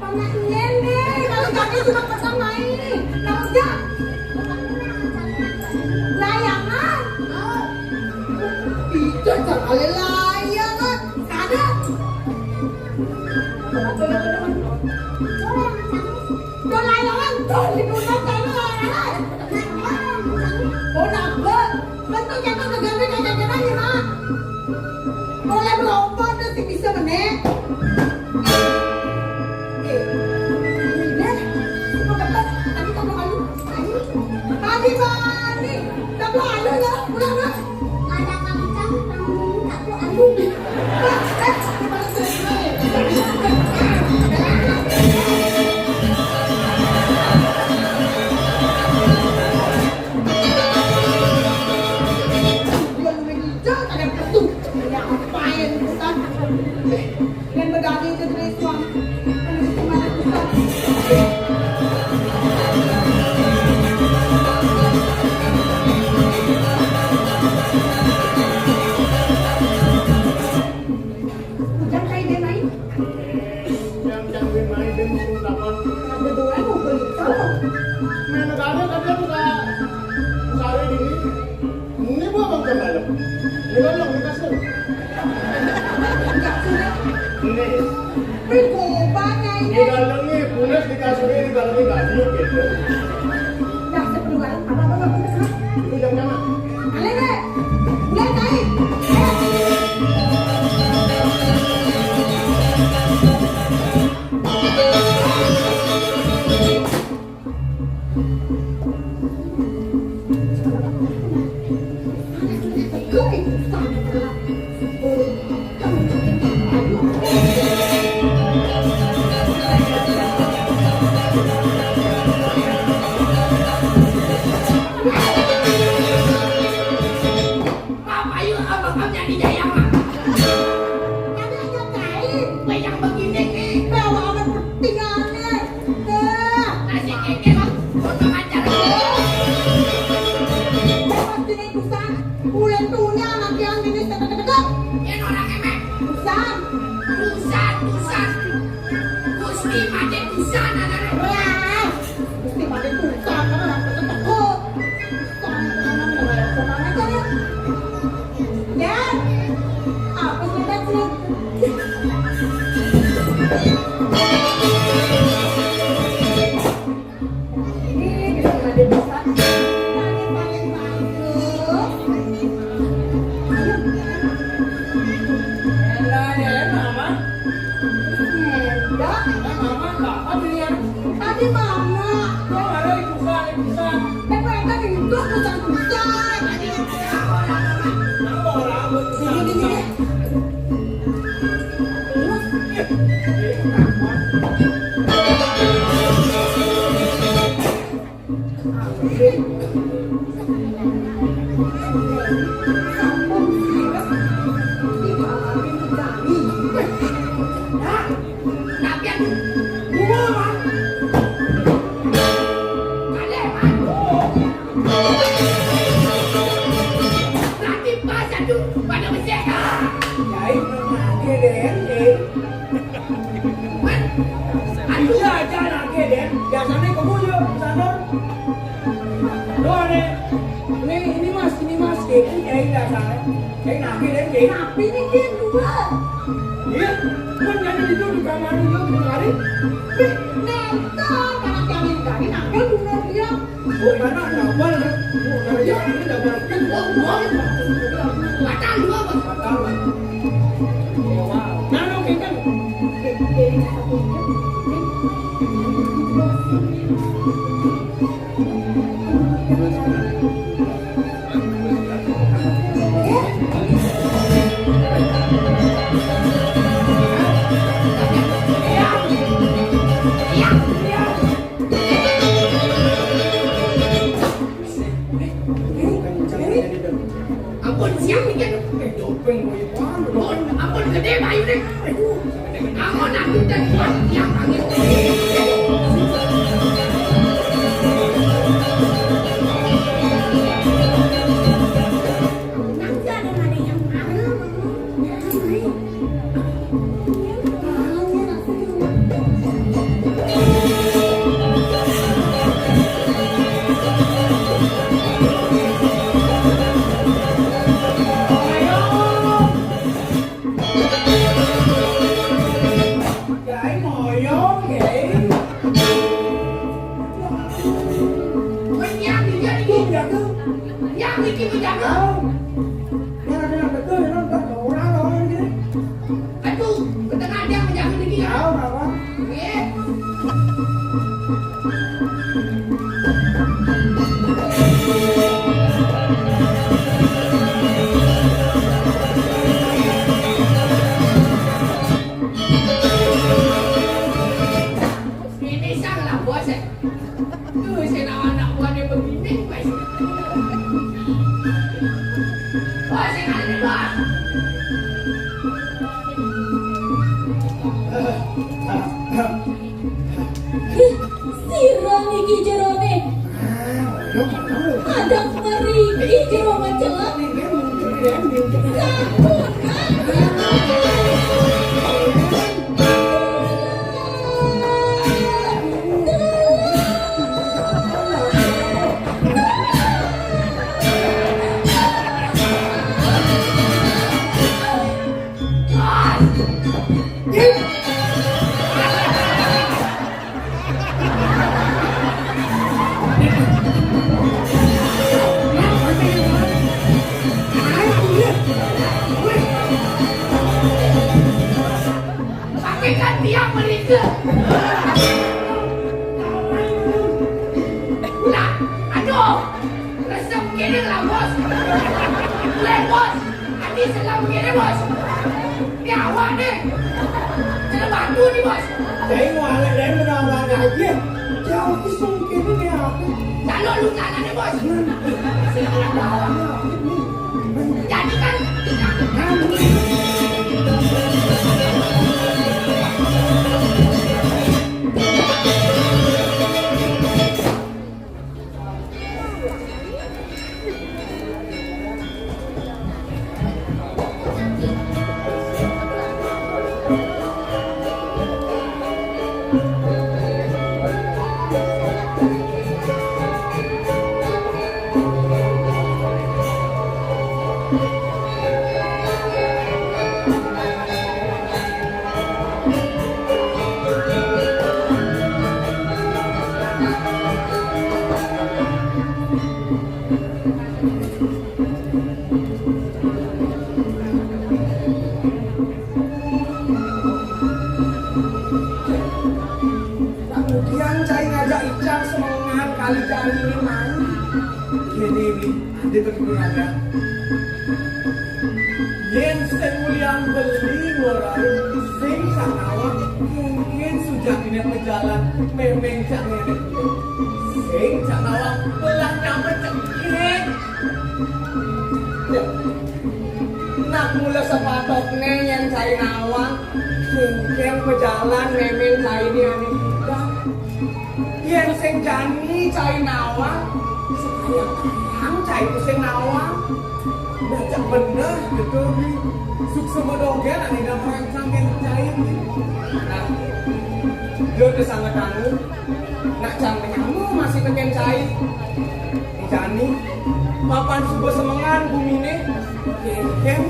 Pernah nyen deh, kalau kami cuma pernah main. Tahu nggak? Layangan. Bisa sekali layangan. Ada. Tuh layangan tuh di dunia sana layangan. Oh, nabek. Bentuk kita negara kayak gimana, Mak? Mulai melompat tuh si bisa meneh. Eh, ini deh. Kok betul? Tadi kamu malu. Tadi bani. Tak malu ya. Udah, udah. Ada kacang, kamu tak perlu alu. Eh, eh, gimana sih? Dia lu meja, ada betul. Dia apain, Ustaz? Dan bedani itu dari suami. Aduh, gimana, Ustaz? Ujang kayak dia main. Yang jangan main dan sungkapan. Ada dua mau beli tahu. Main negara kadang nggak sehari ini. Ini gua bang kembali. Ini kan yang kita suruh. Enggak sudah. Ini. Ini gobanya ini. Di dalamnya punas, di kasurnya, di dalamnya nggak duduk gitu. Dah, seperluan apa apa apa. Itu jam mana? Alena, mulai naik. Eh. Dusan, dusan. Gusti Madé dusan adané. Wah, Gusti Madé dusan, karena aku ketekuk. Dusan, dusan, dusan, dusan, dusan. Ya, apa sih, Tat, sih? Ini Gusti Madé dusan. Tanya paling bagus. Enggak, ya, Mama. Enggak. Mama, Mama, Mama. Tadi Mama. Kok ada ikutan, ikutan? Eh, mereka ikut pusat-pusat. Aku orang, Mama. Aku orang, aku pusat-pusat. Sini, sini, sini. Iya, aja anaknya, Den. Biasanya kamu juga ke sana. Doa, Den. Ini, ini, Mas, ini, Mas. Ini, ya, ini dasarnya. Ini anaknya, Den, Den. Tapi ini dia dua. Iya. Kan jadi itu di kamar itu kemarin. Ih, nonton, anak yang ini tadi nampil bunuh dia. Oh, mana? Double, ya? Oh, kerja ini double. Oh, oh. Batal dua, Bos. Batal. Nano, Kang. Ampun, siang nih, Jan. Ampun, ampun, gedé bayuné. Ampun, ampun, Jan, kuat, siang angin. Nang, Jan, ada yang ada. Yang iki menjaga. Mana ada yang betul, ya, nonton orang, orang ini. Aduh, setengah jam menjaga dikit ya. Tahu apa? Iya. Ini sang lah, Bos, ya. Tuh, sing anak buahnya begini, Bos. Bos, sing ada, Bos. Sirang iki jerone. Ada mriki jero macelah. Sampun. Pakai kan dia mereka. Ulah, aduh, resep gini lah, Bos. Mulai, Bos. Ati selam gini, Bos. Ini awak nih. Kena bantu nih, Bos. Saya mau alat lain menambah aja. Jauh ke sungkir ini aku. Lalu lu tangan nih, Bos. Sekarang bawah. Jadi kan, Ini mah. Ini, ini. Ada kekurangan. Yén sing mulyang beli ngorahin sing sanawang, mungkin sujatiné pejalan mémén cak ngéné. Sing sanawang belah nyampe cengking. Nak mula sepatutné yén cai nawang, sing pejalan mémén cainé ané kita. Yén sing jani cai nawang, sekayang-kayang cai ku sing nawang. Dah cak bener, betul ni. Suksma dogén ané dah merancang yén cai ni. Nah, dia dah sangat anu. Nak cang menyamu masih tekén cai. Ni jani, papan suba semengan guminé. Kénkén,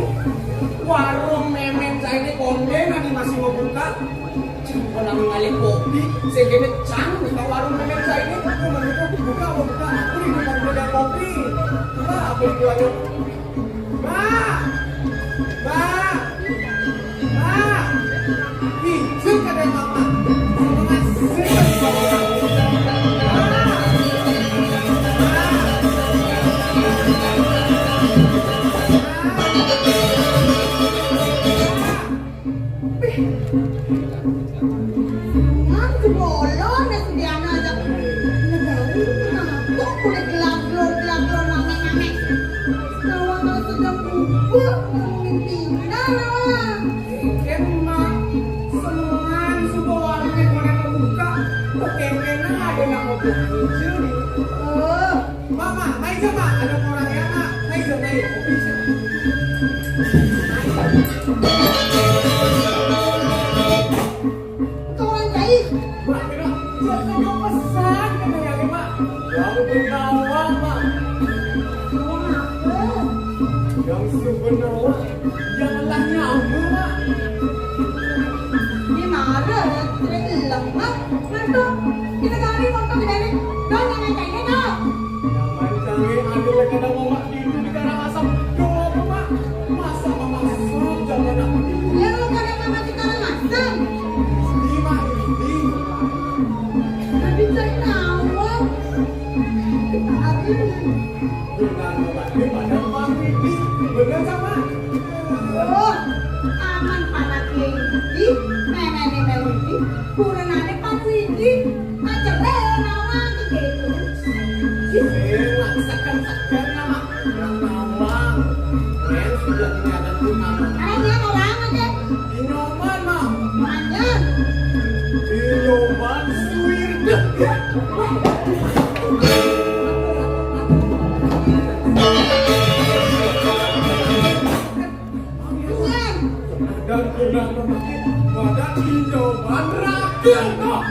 warung mémén cainé kondén adi masih mau buka. Cang pernah ngalih kopi, sehingga cang buka warung mémén cainé. Aku menutup buka, mau buka. Aku di depan beda kopi. Wah, aku jualnya. Mbak! Mbak! Mbak! Ih, sing kadén Mbak. Semangat, sing kadén Mbak. Mbak! Mbak! Mbak! Ngan jebolo né Sudiana ajak negari, kenapa kulit gelaglo, gelaglo, name-name. Kawan sedang bubuk ngomongin tinggal, Wang. Ken, Mak, semuan suba warungnya mulai membuka, kok kemana ada nak mau belanja nih? Oh, Mak, Mak, mai ja, Mak. Ada orang ya, Mak. Mai ja, mai. Kopi ja. Orang jahit. Mak, kena, jangan pesan kena ya, Mak. Yang bernawa, Mak. Yang sebenarnya, yang lahnya apa, Mak? Di mana? Tidak hilang, Mak. Ngantuk. Kita cari motor di mana? Dong, yang ngeceknya, dong. Yang mancangé ada lekada Mamak Dindu di Karangasem. Dong, Mak. Masa Mamak Sop zaman aku dulu? Ya, lu kagak sama di Karangasem. Ini, Mak, ini. Tapi cari tahu. Aduh. Benar, Mamak. Ini pada Pak Widi. Benar, sama? Oh, aman para Widi. Memene Pak Widi. Kurang ada Pak Widi. Macam nawang gitu. Sing, Mak, segan-segan ya, Mak. Nawang. Yen sudah dinyatakan nawang. Ayo, nawang aja. Inyoman, Mak. Manyen. Inyoman suwir deket. Bukan. Dan kurang memakai wadah inyoman rakyat, kok.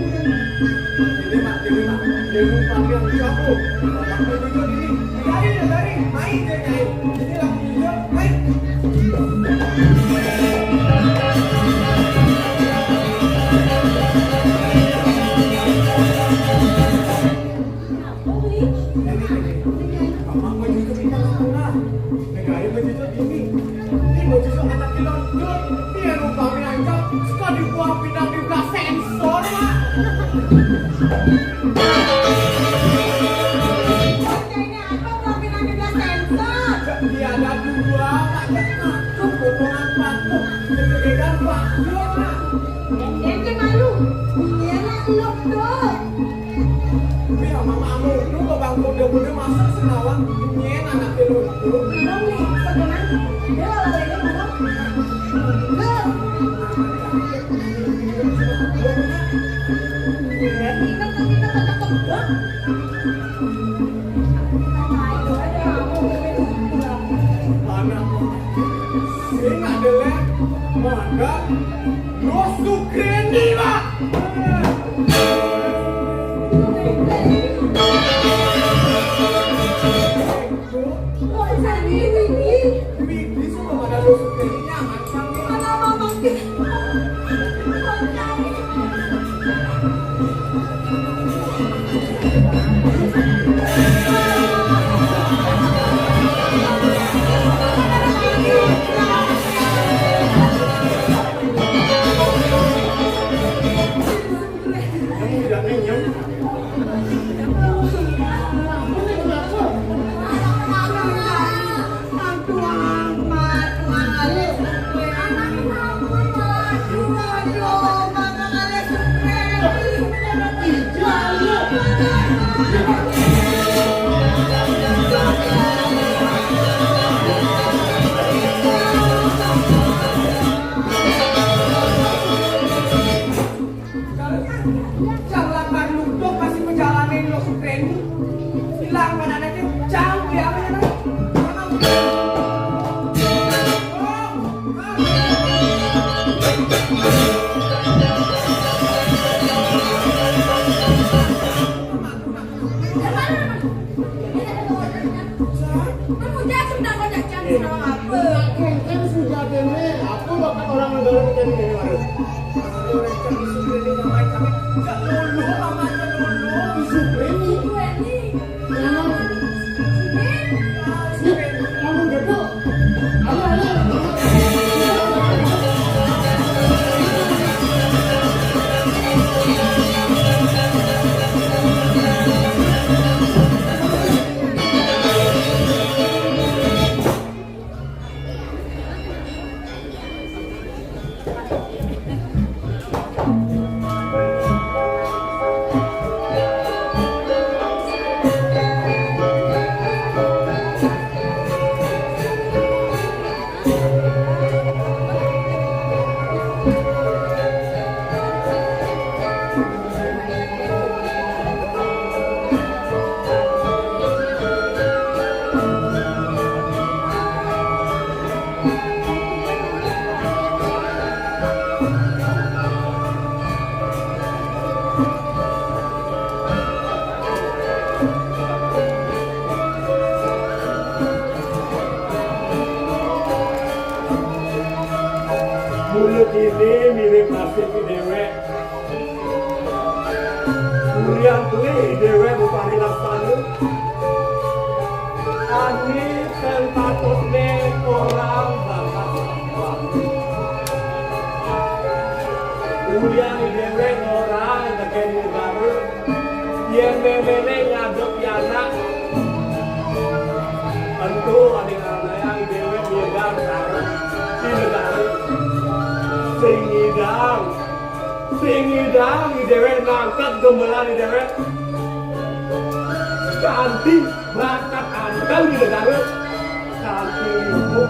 Ini, Mak, ini, Mak. Dia numpang yang jauh. Bapak mau jujur ini. Biarin ya, biarin. Main dia, main. Ini lagi jujur. Main. Ini, ini. Bapak mau jujur ini, Mak. Negara mau jujur ini. Ini baju sok anak kilon, Jun. Ini yang numpangin aja. Suka dibuang pindah di belah sensor, Mak. Ini apa buang pindah di belah sensor? Dia ada dua, Mak. Dia satu, potongan patung. Kegedean patung, Mak. Ente malu. Iya, Mak, lu tuh. Tapi ama mamamu, lu kok bangku udah gede masa senawang nyén anak lu. Belum nih, sebenarnya. Dia olahraga ngomong. Enggak. Iya, kita, kita kata kebak. Anak sing adalah mada lo Sukreni, Pak. Widi, suka pada lo Sukreni nyaman, Pak. Mana mama? Kan sudah dene, aku bakal orang negara kita di negara. Supremi. Memang. Yuk, kamu duduk. Ayo, ayo. Mula kini mirip nasib dewek. Ulian tuih dewek bupani laksana. Ani sepatutne orang bakat. Ulian dewek orang teken negara. Yen memene ngadep pianak. Ento ane ngaranayang dewek nyegar sareng di negara. Sing ngidang. Sing ngidang dewek nangkep gemelan dewek. Kanti bakat anteng di negara. Kanti ibu.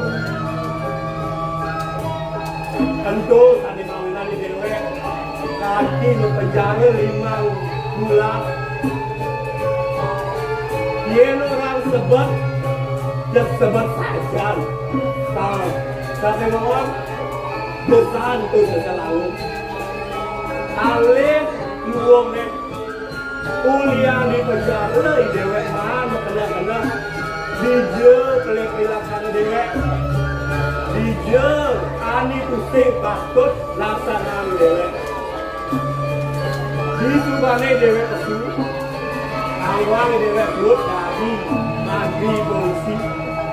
Ento sane mawinan dewek. Kanti penjara limang bulan. Yen orang sebet, ya sebet sajan. Tang, sate ngomong, besan tu sesel alu. Alih luwung nek ulian di penjara dewek maan kena-kena. Dija pelek-pelakan dewek. Dija ani tusing patut laksanan dewek. Disubane dewek pesu, kanggoang dewek suud dadi mantri polisi,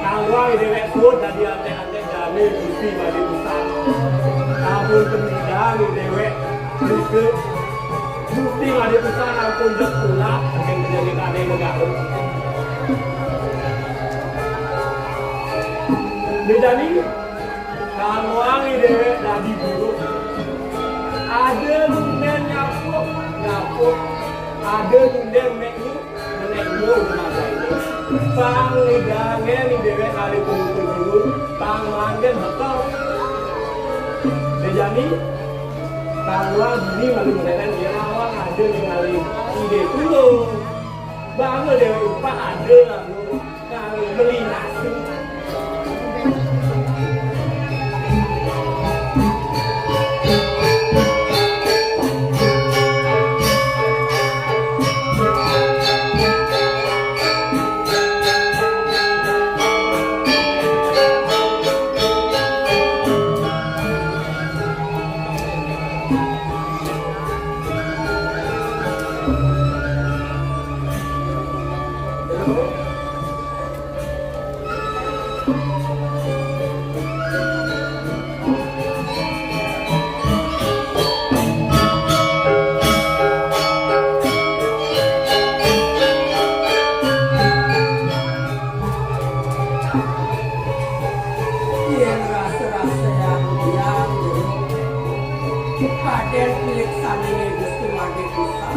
kanggoang dewek suud dadi antek-antek dane Gusti Madé Pusat. Ampun temidang dewek, rika Gusti Madé Pusat ampun jeg tulak saking panjagitane negara. Dejani, kanggoang dewek dadi buruh. Ada nunden nyapu, nyapu. Ada nunden mek nyu, mek nyu, guna gaya. Pang lidangen dewek ngalih pemikir dulu, pang manggen bekel. Dejani, kanggoang dini ngalih menen, dia awang ada ngalih ide tulung. Bangga dewek upah ada, anu. Kami melinasi. Yen rasa-rasa yang liang, paden milik sandinge Gusti Madé Pusat.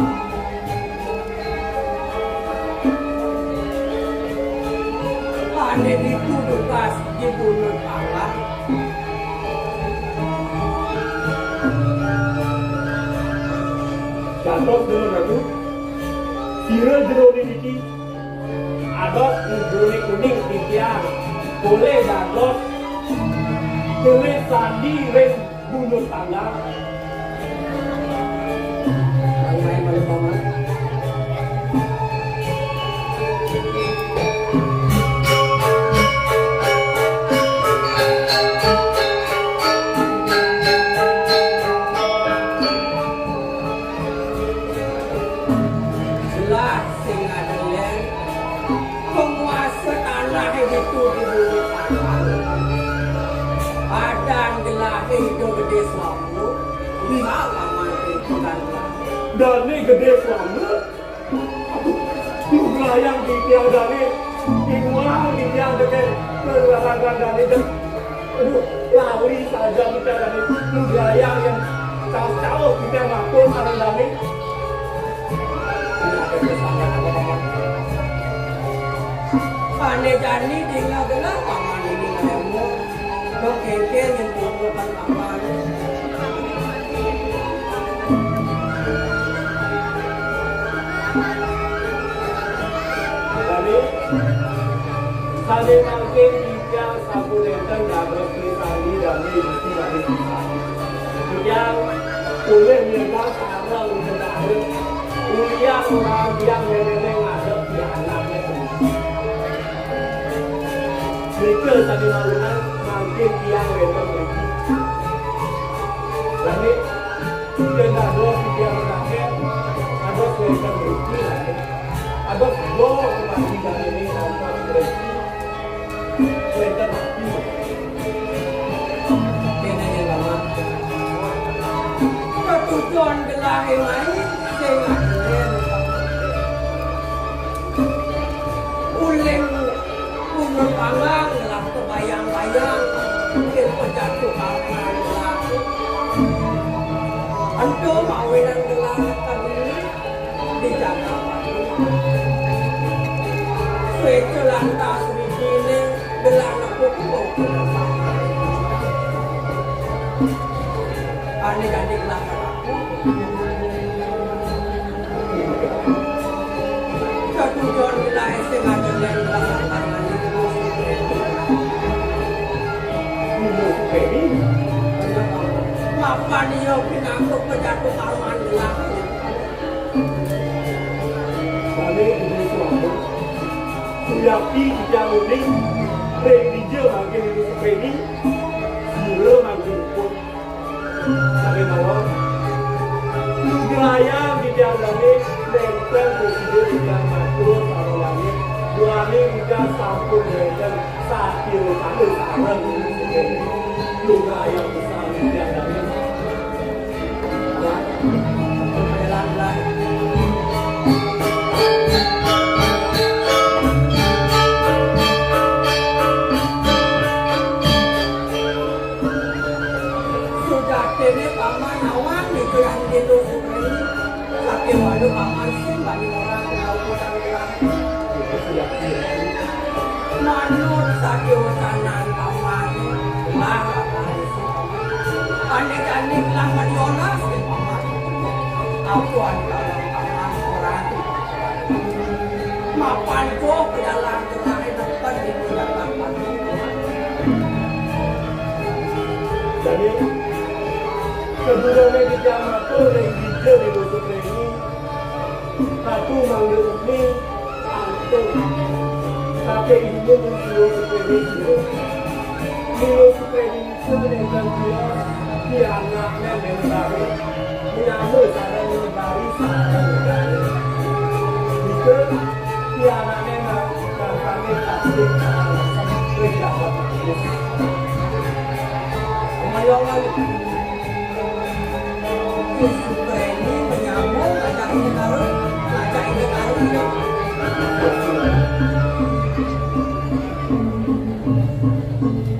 Ane ditu dugas dipundhut Allah. Dados Dewa Ratu, sira jero niki, ados jero kuning titiang, polih dados kelih sandi ring Gunung Tanggang. Dané gedé banget. Aduh, lu melayang di tiang dané, di luar di tiang deké, berlarian dané, dan, aduh, lali saja kita dané. Lu melayang yang caos-caos kita ngatur sareng dané. Pané jani tinggal gelah paman ini nemu. Dok kéngkén nyentuh paman. Kami sadé mangkin titiang sampun nénten dados pisanan dami Gusti Bali pisan. Titiang ulih nyembah sareng ulian orang tiang nénéné ngadep di anakné. Nika sané mawunan mangkin tiang wénten mriki. Langit, yén dados tiang mangkin, dados wénten mriki, langit. Dados dua kematian ini nonton mriki. Wénten mati. Kéné yang lama. Ketujuan gelahé mai, sing akhirnya uling ulun panggang lah kebayang-bayang, mungkin pejatuh karena gelah. Ento mawinan gelah tadi di Jakarta. Suéca lantas wijiné gelah nepuk kok. Ané jadi gelah. Ketujuan wilayah sing ada di dalam tangan itu. Mapan iya pinangkut pejatuh karuan gelap. Balik ibu suami. Suyati tidak uning. Ring dija mangkin ibu sepeni. Mula mangkin pun. Sané mawon. Nugrayang titiang dané nénten prasida ingkang matur sareng langit. Duaning titiang sampun nénten sakirupané sareng nugrayang pisan titiang dané. Sujatiné paman nawang nika yang Dinda Supreni. Sakéwala paman sing bani orang kenal kota orang. Manut sakéwacanan paman, lah, paman. Ané-ané lah maniolas, paman. Ampun, paman, orang. Mapan kok jalan terakhir depan di jalan paman. Jadi, Kedudukan di Jakarta yang hijau di Bukit Reni, satu mangga umi, antum. Tapi ini mungkin Bukit Reni. Bukit Reni itu meninggal dia, di anaknya yang baru. Menyambut sana yang baru, sana yang baru. Itu, di anaknya yang baru, rasanya pasti akan terjadi. Kemayolan. Supreni menyambung, ngajak ini karo, ngajak ini karo.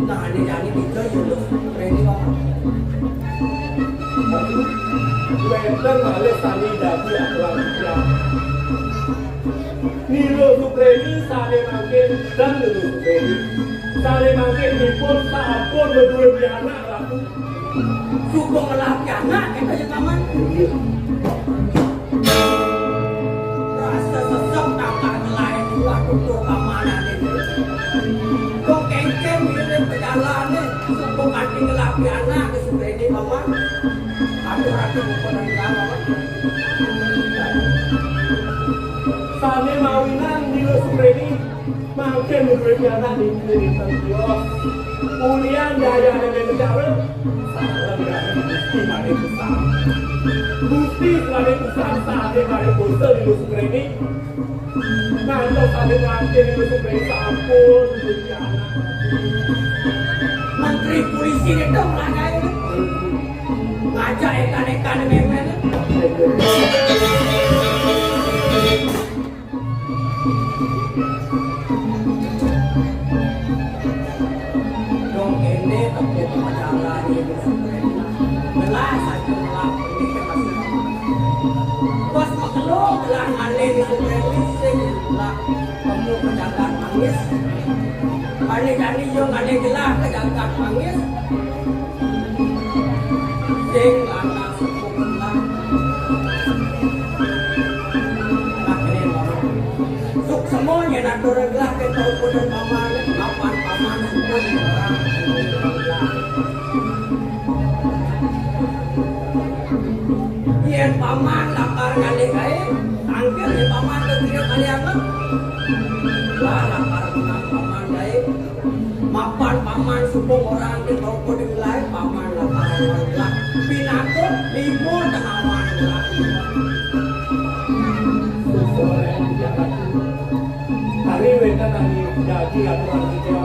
Nah, ini jadi tiga ya, Supreni kok. Wénten malih sami dadi abraham. Nila Supreni sané mangkin dan Nila Supreni. Sané mangkin dipun sampun madué pianak, Ratu. Suka ngelah pianak, kéto ya, Paman. Rasa sesek tambah ngelain ulah tutur Paman ané. Kok kéngkén mirip pejalané, suka kanthi ngelah pianak, Supreni, Paman. Atur-atur Paman. Sané mawinan Nila Supreni, mangkin madué pianak niki nenten tios. Ulian dayahné negara, sareng dayahné Gusti Manik Besar. Gusti Manik Besar sané maring dosa Nila Supreni. Ngantos sané mangkin Nila Supreni sampun madué pianak. Menteri polisi itu melanggar. Ngajak ékan-ékan mémén. Dong kéné tapi pacaran ini. Jelas aja ngelak ini kita. Bos makhluk lah aneh di sungai ini sing lah kamu pejabat manis. Aneh-aneh yo aneh gelah pejabat manis. Sing lanang sepuh kembang. Nah, ini, Mama. Suksma yén atur gelah kéto pun paman, apan paman suku orang. Yén paman lakar ngalih gaé, tangkil di paman ke kira kali apa? Lah, lakar paman gaé. Mapan paman sumpung orang di toko di wilayah paman laparan orang lah pinaka lima tengawan lah. Hari wénten ari jadi aturan kita.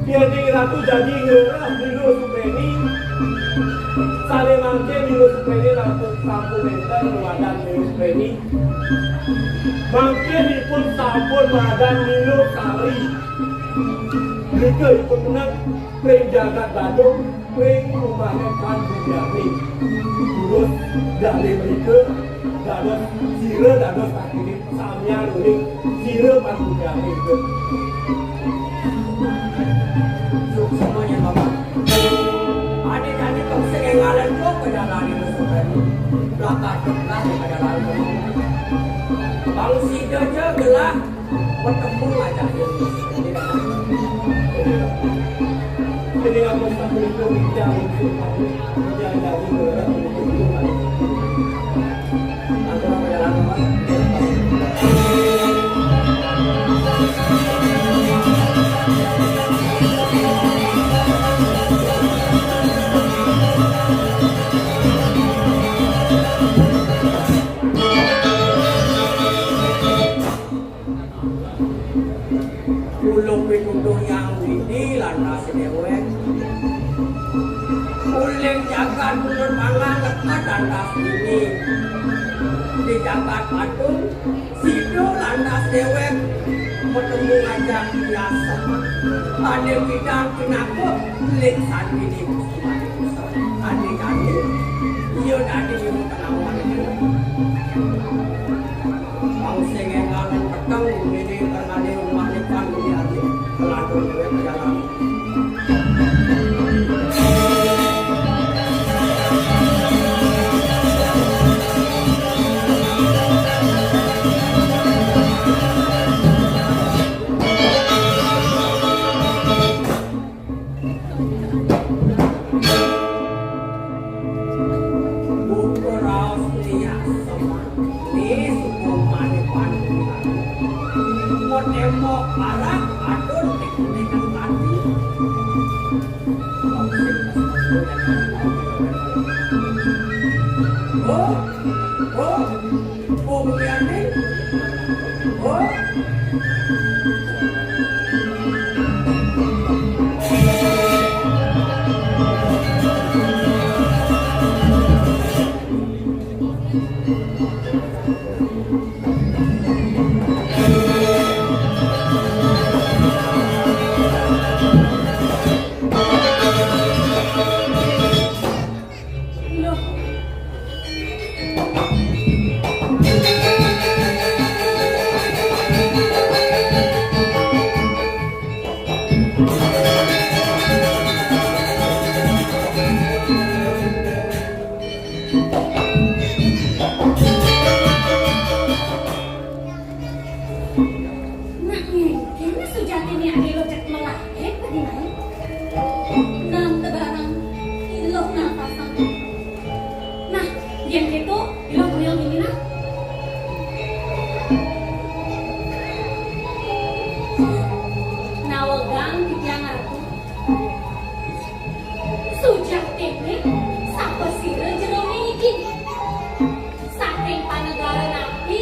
Yéning ratu jadi ngerah Milo Supreni. Sané mangké Milo Supreni ratu sampun wénten wadan Milo Supreni. Mangkin ipun sampun madan Milo Sari. Nika ipun menang ring jagat Badung, ring rumahnya Pan Budiani. Terus dari mereka dados sira dados sakit samian uning sira Pan Budiani. Suksmanya Bapak. Adi-adi kang sing énggalan kok ke dalam itu sampai belakang ke belakang ke dalam itu. Bang sida aja gelah bertemu aja. Jadi aku sampai itu bicara itu. Jadi aku berharap itu. Ulung pituduh Yang Widi lantas déwék. Uling jagat ulun malah leket lantas ini. Di jagat Patung, situ lantas déwék. Matemu ngajak biasa. Ada bidang kenapa, uling sandi di musim ada. Ada jadi. Iya, ada di musim ada. Bang sing énggalan peteng, ini terkali rumah depan, ini ada. Kelantur déwék jalan. Buka raos lias semak, ni suku mani panu. Mau tembok parak, adun tekunikan tadi. Oh, oh. Oh, Bumi Aning. Oh. Loh. Nah, ngéngkén sujatiné ané lo cék melahé, Pak Dinaé. Nang tebarang iluh nang pasang. Nah, yén kéto, iluh tuyul dini nah. Nawegang titiang Ratu. Sujatiné, sapa sira jeroné niki? Saking panegara napi?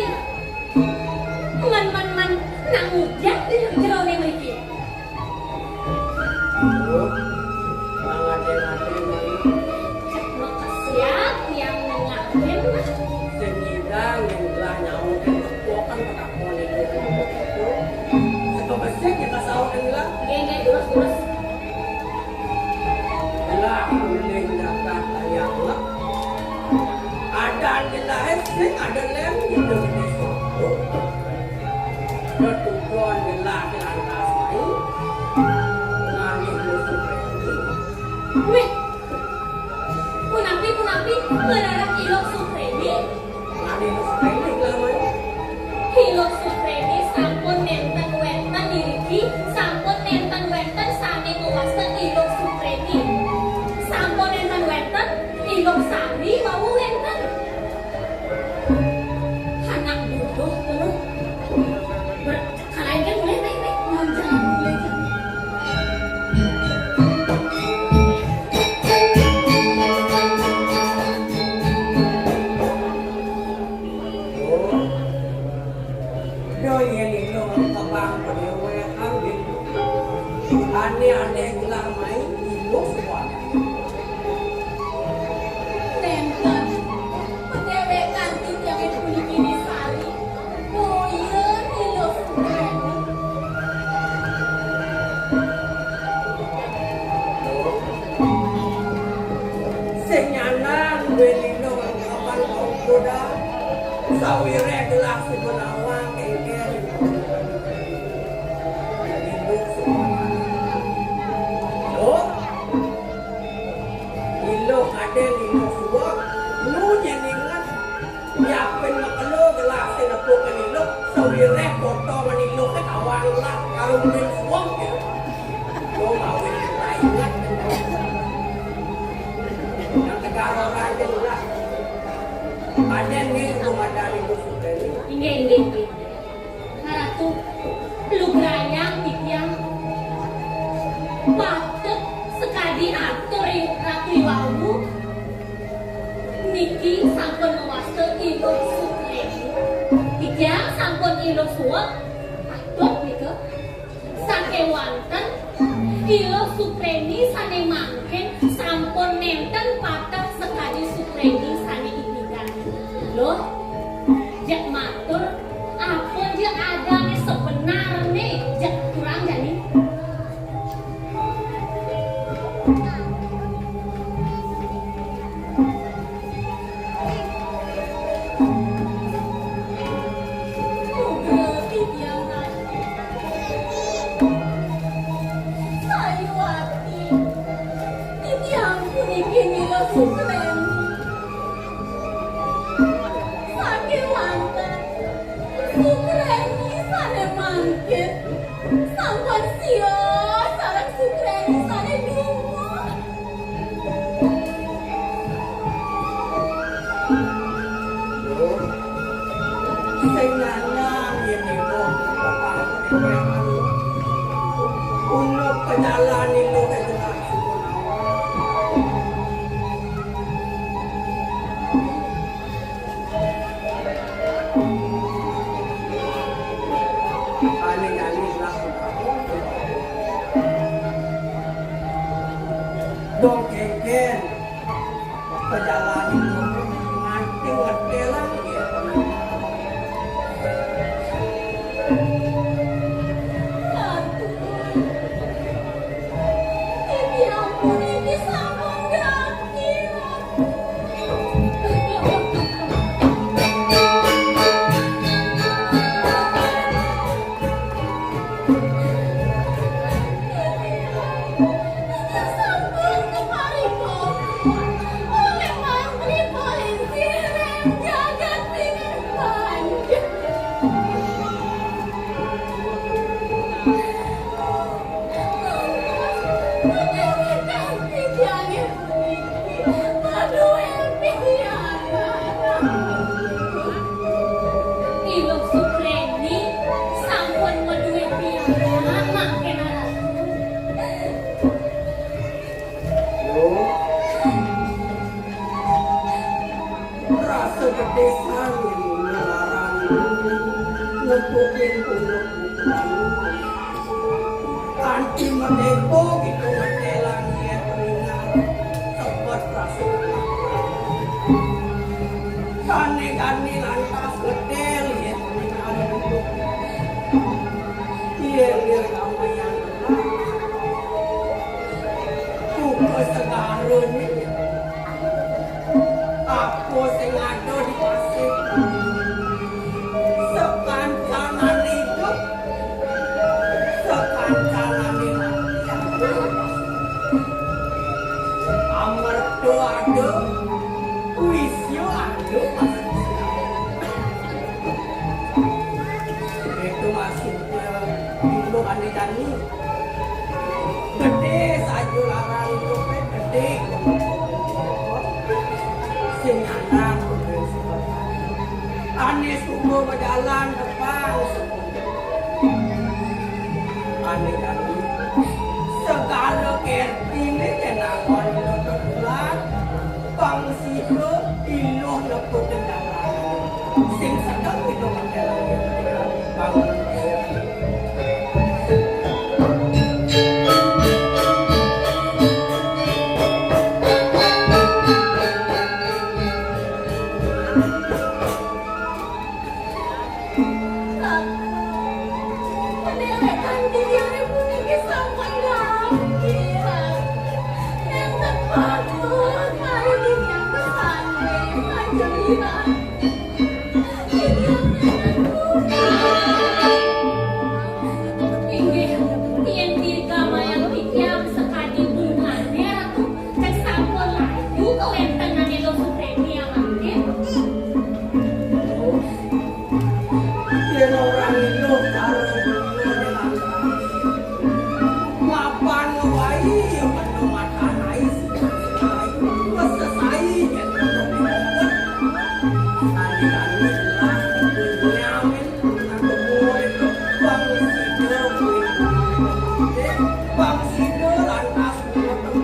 Men-men-men nang udian di jeroné mriki. Duh, mangaté-ngaté, Mama. Ada lem gitu di desa. Ketujuan gelah lantas mai. Ngalih musuh. Wih, punapi, punapi, mendadak Iluk Supreni. Ngalih musuh gelah mai. Iluk Supreni sampun nenten wenten iriki, sampun nenten wenten sane mawasta Iluk Supreni. Sampun nenten wenten, Iluk Sari wau wenten. Anak buduh, terus ber-, kalahin kan mulai, mulai, mulai. Mau jalan mulai, jalan. Yo, yen ilo kebang pedewekan, ane-ane gelah mai, ilo semua. Nenten, pedewekan titiang puniki Ni Sari. Boya ilo semua. Sing nyanan duwe lilo apan kau kuda, sawire gelah si benawang engkel. Lilo semua. Lilo, lilo kaden, lilo suwek, nu nyen inget. Yapin makelo gelah sing nepuk ngeniluk, sawireh potong ngeniluk ke tawang lah, karo mudin suweng, ya. Yo, mawin kita ingat, nang tegar orang ke lah. Paden ni, rumah dari Gus Supeni. Inggih, inggih, inggih. Ratu, lugrayang titiang patut sakadi atur ring Ratu iwau. Niki sampun mawasta Iluk Supreni. Titiang sampun Iluk suwek, patut nika. Sakewanten Iluk Supreni sane mangkin sampun nenten pateh sakadi Supreni sane ipidan. Loh, jeg matur, apa ja adane sebenarne, jeg kurang jani? Sayuwati, titiang puniki Nila Supreni. Sakewanten Supreni sane mangkin sampun sia sareng Supreni sane dungu. Sing nandang yen ibu petang. Unduk pejalan ibu ke jelas. Ane nyanyi lah. Dong kengken. Pejalan nganti ngetelan dia. Ratu, ini ampun, ini sama enggak, Ratu. Ibu Supreni sampun madué pianak mangkin aran. Rasa gedé sangin ngelarang nepukin punduk pukulan. Kanti merdeka gitu ngetelan dia peninggal. Tebet rasa. Kane-kane lantas ngetel ya peninggal. Iya, iya, kamu yang buka segalanya. Apa sing ada di pasir? Itu maksudnya, itu aneh jani. Gedé saja larang itu, gedé. Sing anak, gedé. Aneh suka berjalan depan. Aneh jani. Segala kertiné cenangan itu tertular. Bang sida iluh lebu kendaraan. Sing sedeng iluh kendaraan. Bang. Pendérékan titiangé puniki sampun gampil. Nénten patut kari titiang kesanggih panjenengan. Titiang nénten kuat. Inggih, yén dirgamayang titiang sakadi bungané, Ratu, cek sampun layu kawéntenané Luh Supremi amargin. Yén ora nginuh karo mapan waé ya menu makan ai sing ai. Wes sesai yén ora nginuh. Tadi-tadi jelas nyamin nang kebun itu. Bang sida, bang sida lantas nginuh.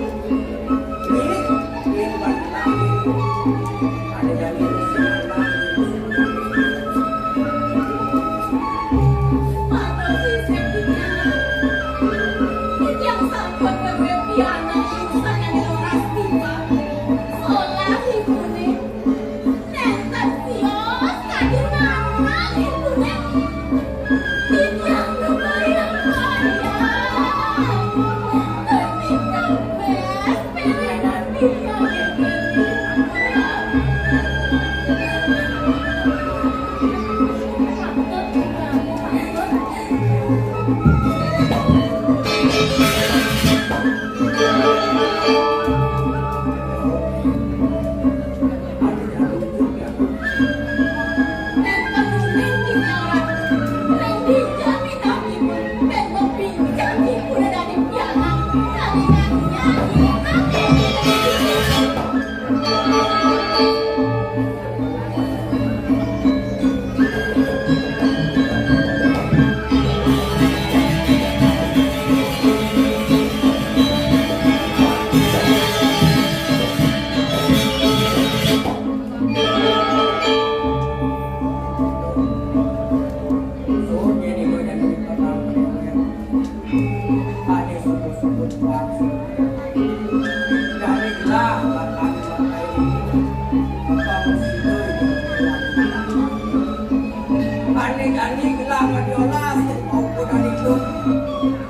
Ane jani gelah ngadiolas, maupun ane hidup.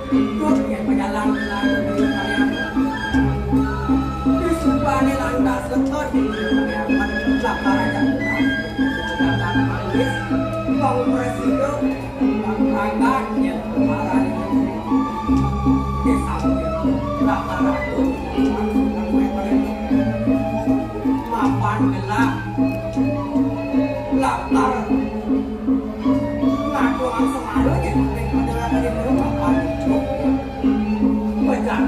Hidup yang berjalan gelah. Di sumpahne lantas lekot di dunia. Lah para jatuh. Datang manis, bang presiden. Mapan gelah. Lapar. Ngaku langsung ada aja. Mapan. Bejat.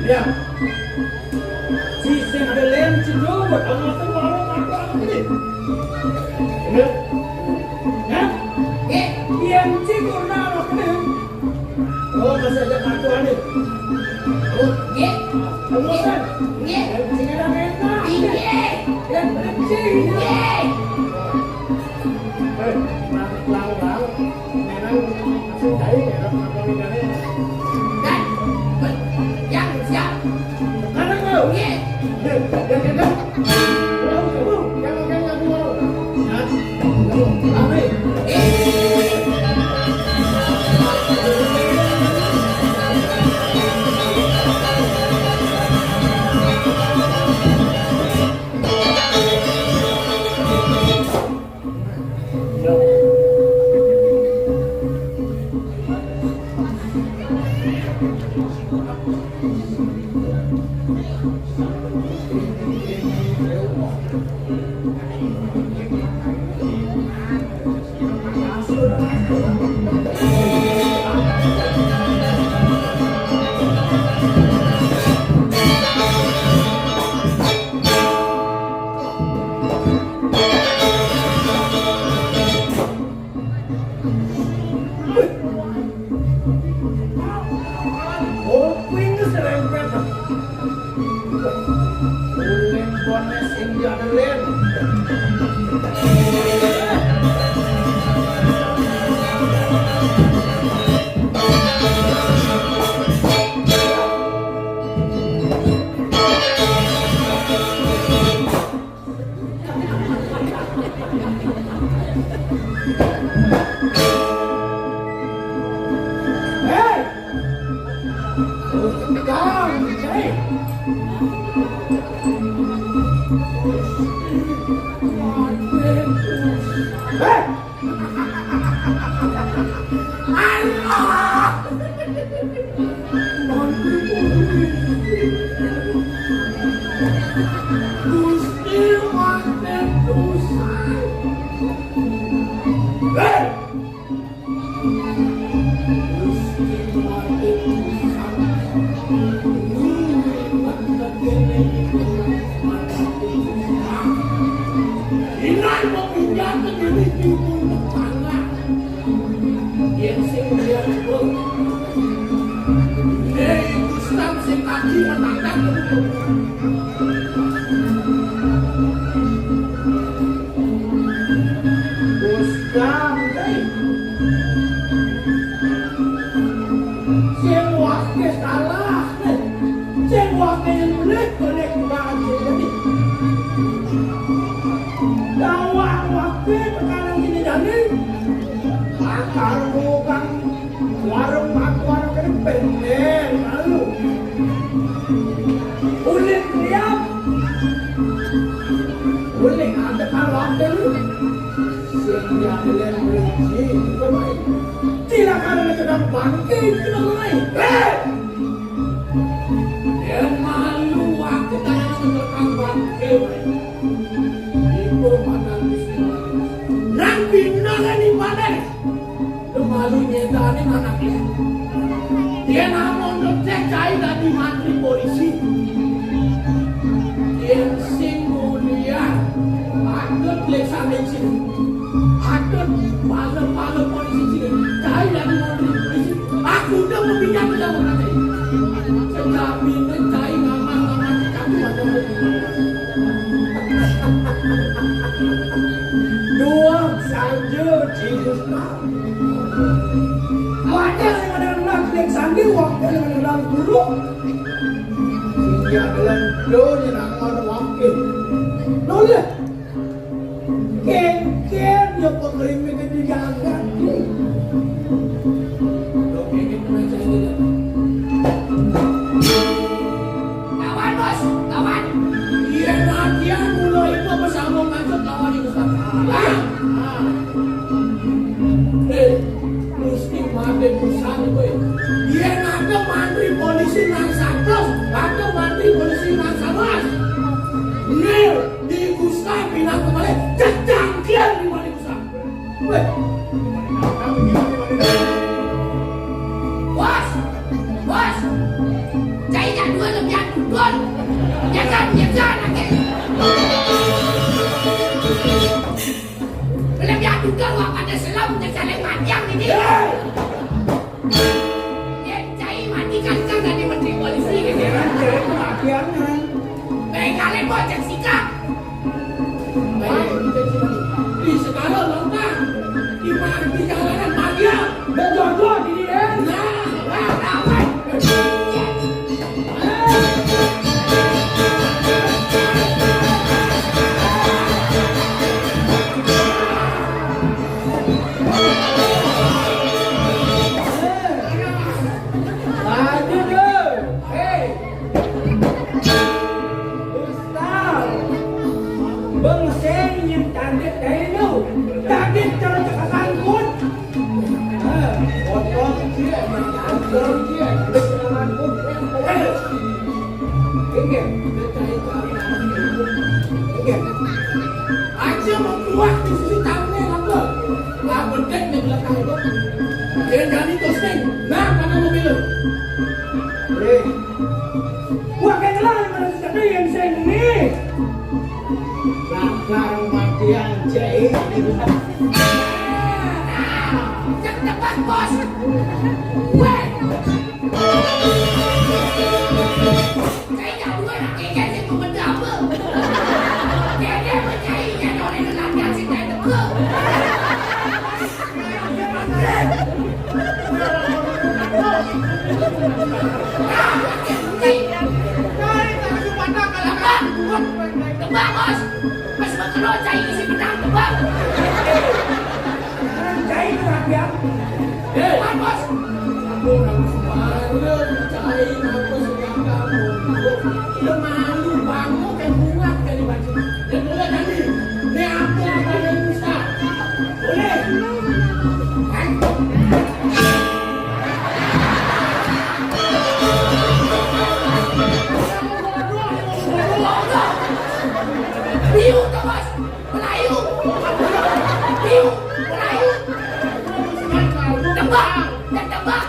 Ya. Si sing ada lén cedot, ana sing warung apa ini? Bener? Ya? Nggih. Yang cing warna apa ini? Oh, masih ada kartu ada. Oh, nggih. Terusan. Nggih. Yang cing ada enak. Nggih. Yang cing. Nggih. Eh, lang-, lang-, lang. Memang masih jahit ya, apa bedanya? Dan, yang siap. Mana kau? Nggih. Eh, yang, yang, yang. Yang, yang, yang, yang, yang. Nah, kami. Eh. Kuping serempet. Kulit bones India Delen. Hei! Tukang, hei! Hei! Allah! Gusti mati dosa. Hei! Gusti mati dosa. Ini mati dosa. Inan mau pindah ke diri timbul tetangga. Yén sing liya pun. Né iku sing kaki menangkan. Gusti, sing waké salah. Sing waké yang belik, belik banget sih. Jadi, dawak waké perkara ini jadi. Akar bukan warung, aku warung kene pendek, lalu. Ulit liam. Ulit ada kalau ada lu. Sing dia ada yang berhenti, itu baik. Tidak ada yang sedang bangkit, itu baik. Hei! Yén malu aku tangan sebelah bangkit. Iku mangan Gusti. Nang dina rene panen. Lu malu nyétane anake. Yén amun ngecek cai dadi mantri polisi. Yén sing mulia, patut leksane sing. Patut pale-pale polisi sing. Cai dadi mantri polisi. Aku udah mepindah ke dalam hati. Sejamine cai ngamah-ngamah kamu ada. Dua saja cinta. Wadah sing ada nang ning sandi, wadah sing ada nang dulu. Sing ada nang dulu, nang wakil. Noleh. Kéngkén ya pengrimik dijagat. Lawan, Bos, lawan. Iya, latihan mulai itu bersama masuk lawan itu. Ah. Eh, mesti mati pesan gue. Iya, ada mantri polisi nang satus, ada mantri polisi nang sawas. Iya. Di Gusti pinang kembali, jajangkian di balik Gusti. Weh. Bos, bos, cai Dua lebihan dudun. Ya kan, ya kan, oke. Lebihan dudun, wah, pada selam, ya, saling matiang ini. Ya, cai mati kan, kan tadi menteri polisi, gitu ya. Cai matiang, kan? Baik, kalian mau cek sikap. Di segala lembah, di mana di jalanan bahagia. Dan jodoh di dia. Nah, nah, nah, weh. Aduh, hei. Ustaz, bang sing nyén tadit kayak lu. Tadit cara cekakan pun. Eh, kotor dia, kotor dia. Eh, ini, ini. Aja mau keluar di sini tahunya apa? Lah bedek di belakang itu. Dia jadi tosting. Nah, mana mobil lu? Eh, Wah, kayak ngelarang pada sesuatu yang saya ini. Bakar mati yang jahit di rumah. Yang depan, Bos. Weh. Kayaknya gue lagi kayak si pemedama. Dia, dia percaya, dia orang yang latihan si kayak depan. Tebak, Bos. Pas makan cai isi benang, tebak. Cai itu rakyat. Tebak, Bos. Aku orang sembarang, cai apa segala. Udah malu banget, kayak bunga, kayak di baju. Dan boleh jadi. Ini apa, apa yang bisa? Boleh. Piu, Thomas. Melayu. Piu, Melayu. Tebak, dan tebak.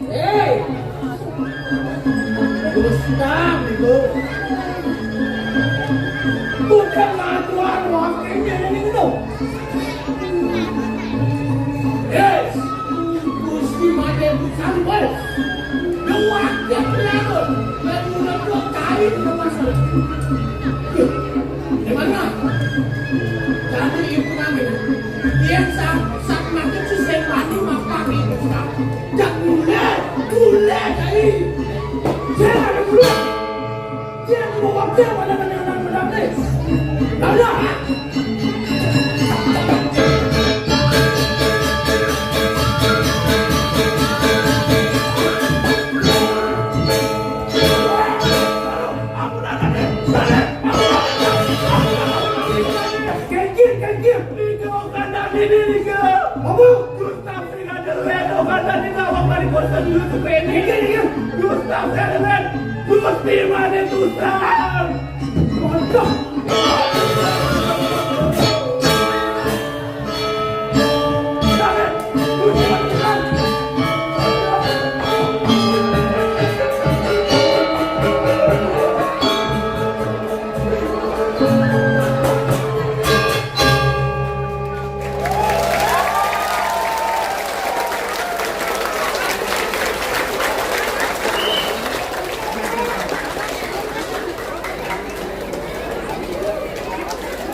Hei, Gustaf itu bukan matuan wakilnya ini, gitu. Yes, Gusti Made Bukan, wes. Dua dia pelaut, dan udah dua kali ke pasar. Di mana? Jadi itu kami. Dia sa-, sa-, makin susah mati, maka itu sa-, jak mulai, mulai dari. Saya ada mulai. Dia mau wakil pada menang-menang, menang deh. Dah, dah. Kenjir, kenjir. Liga kandang ini, Liga. Apa? Gustaf Sinadelet, oh, kandang ini, apa, mari, Gustaf dulu tuh, Penny. Liga, Liga. Gustaf Sinadelet. Gusti Made Tusan. Waduh.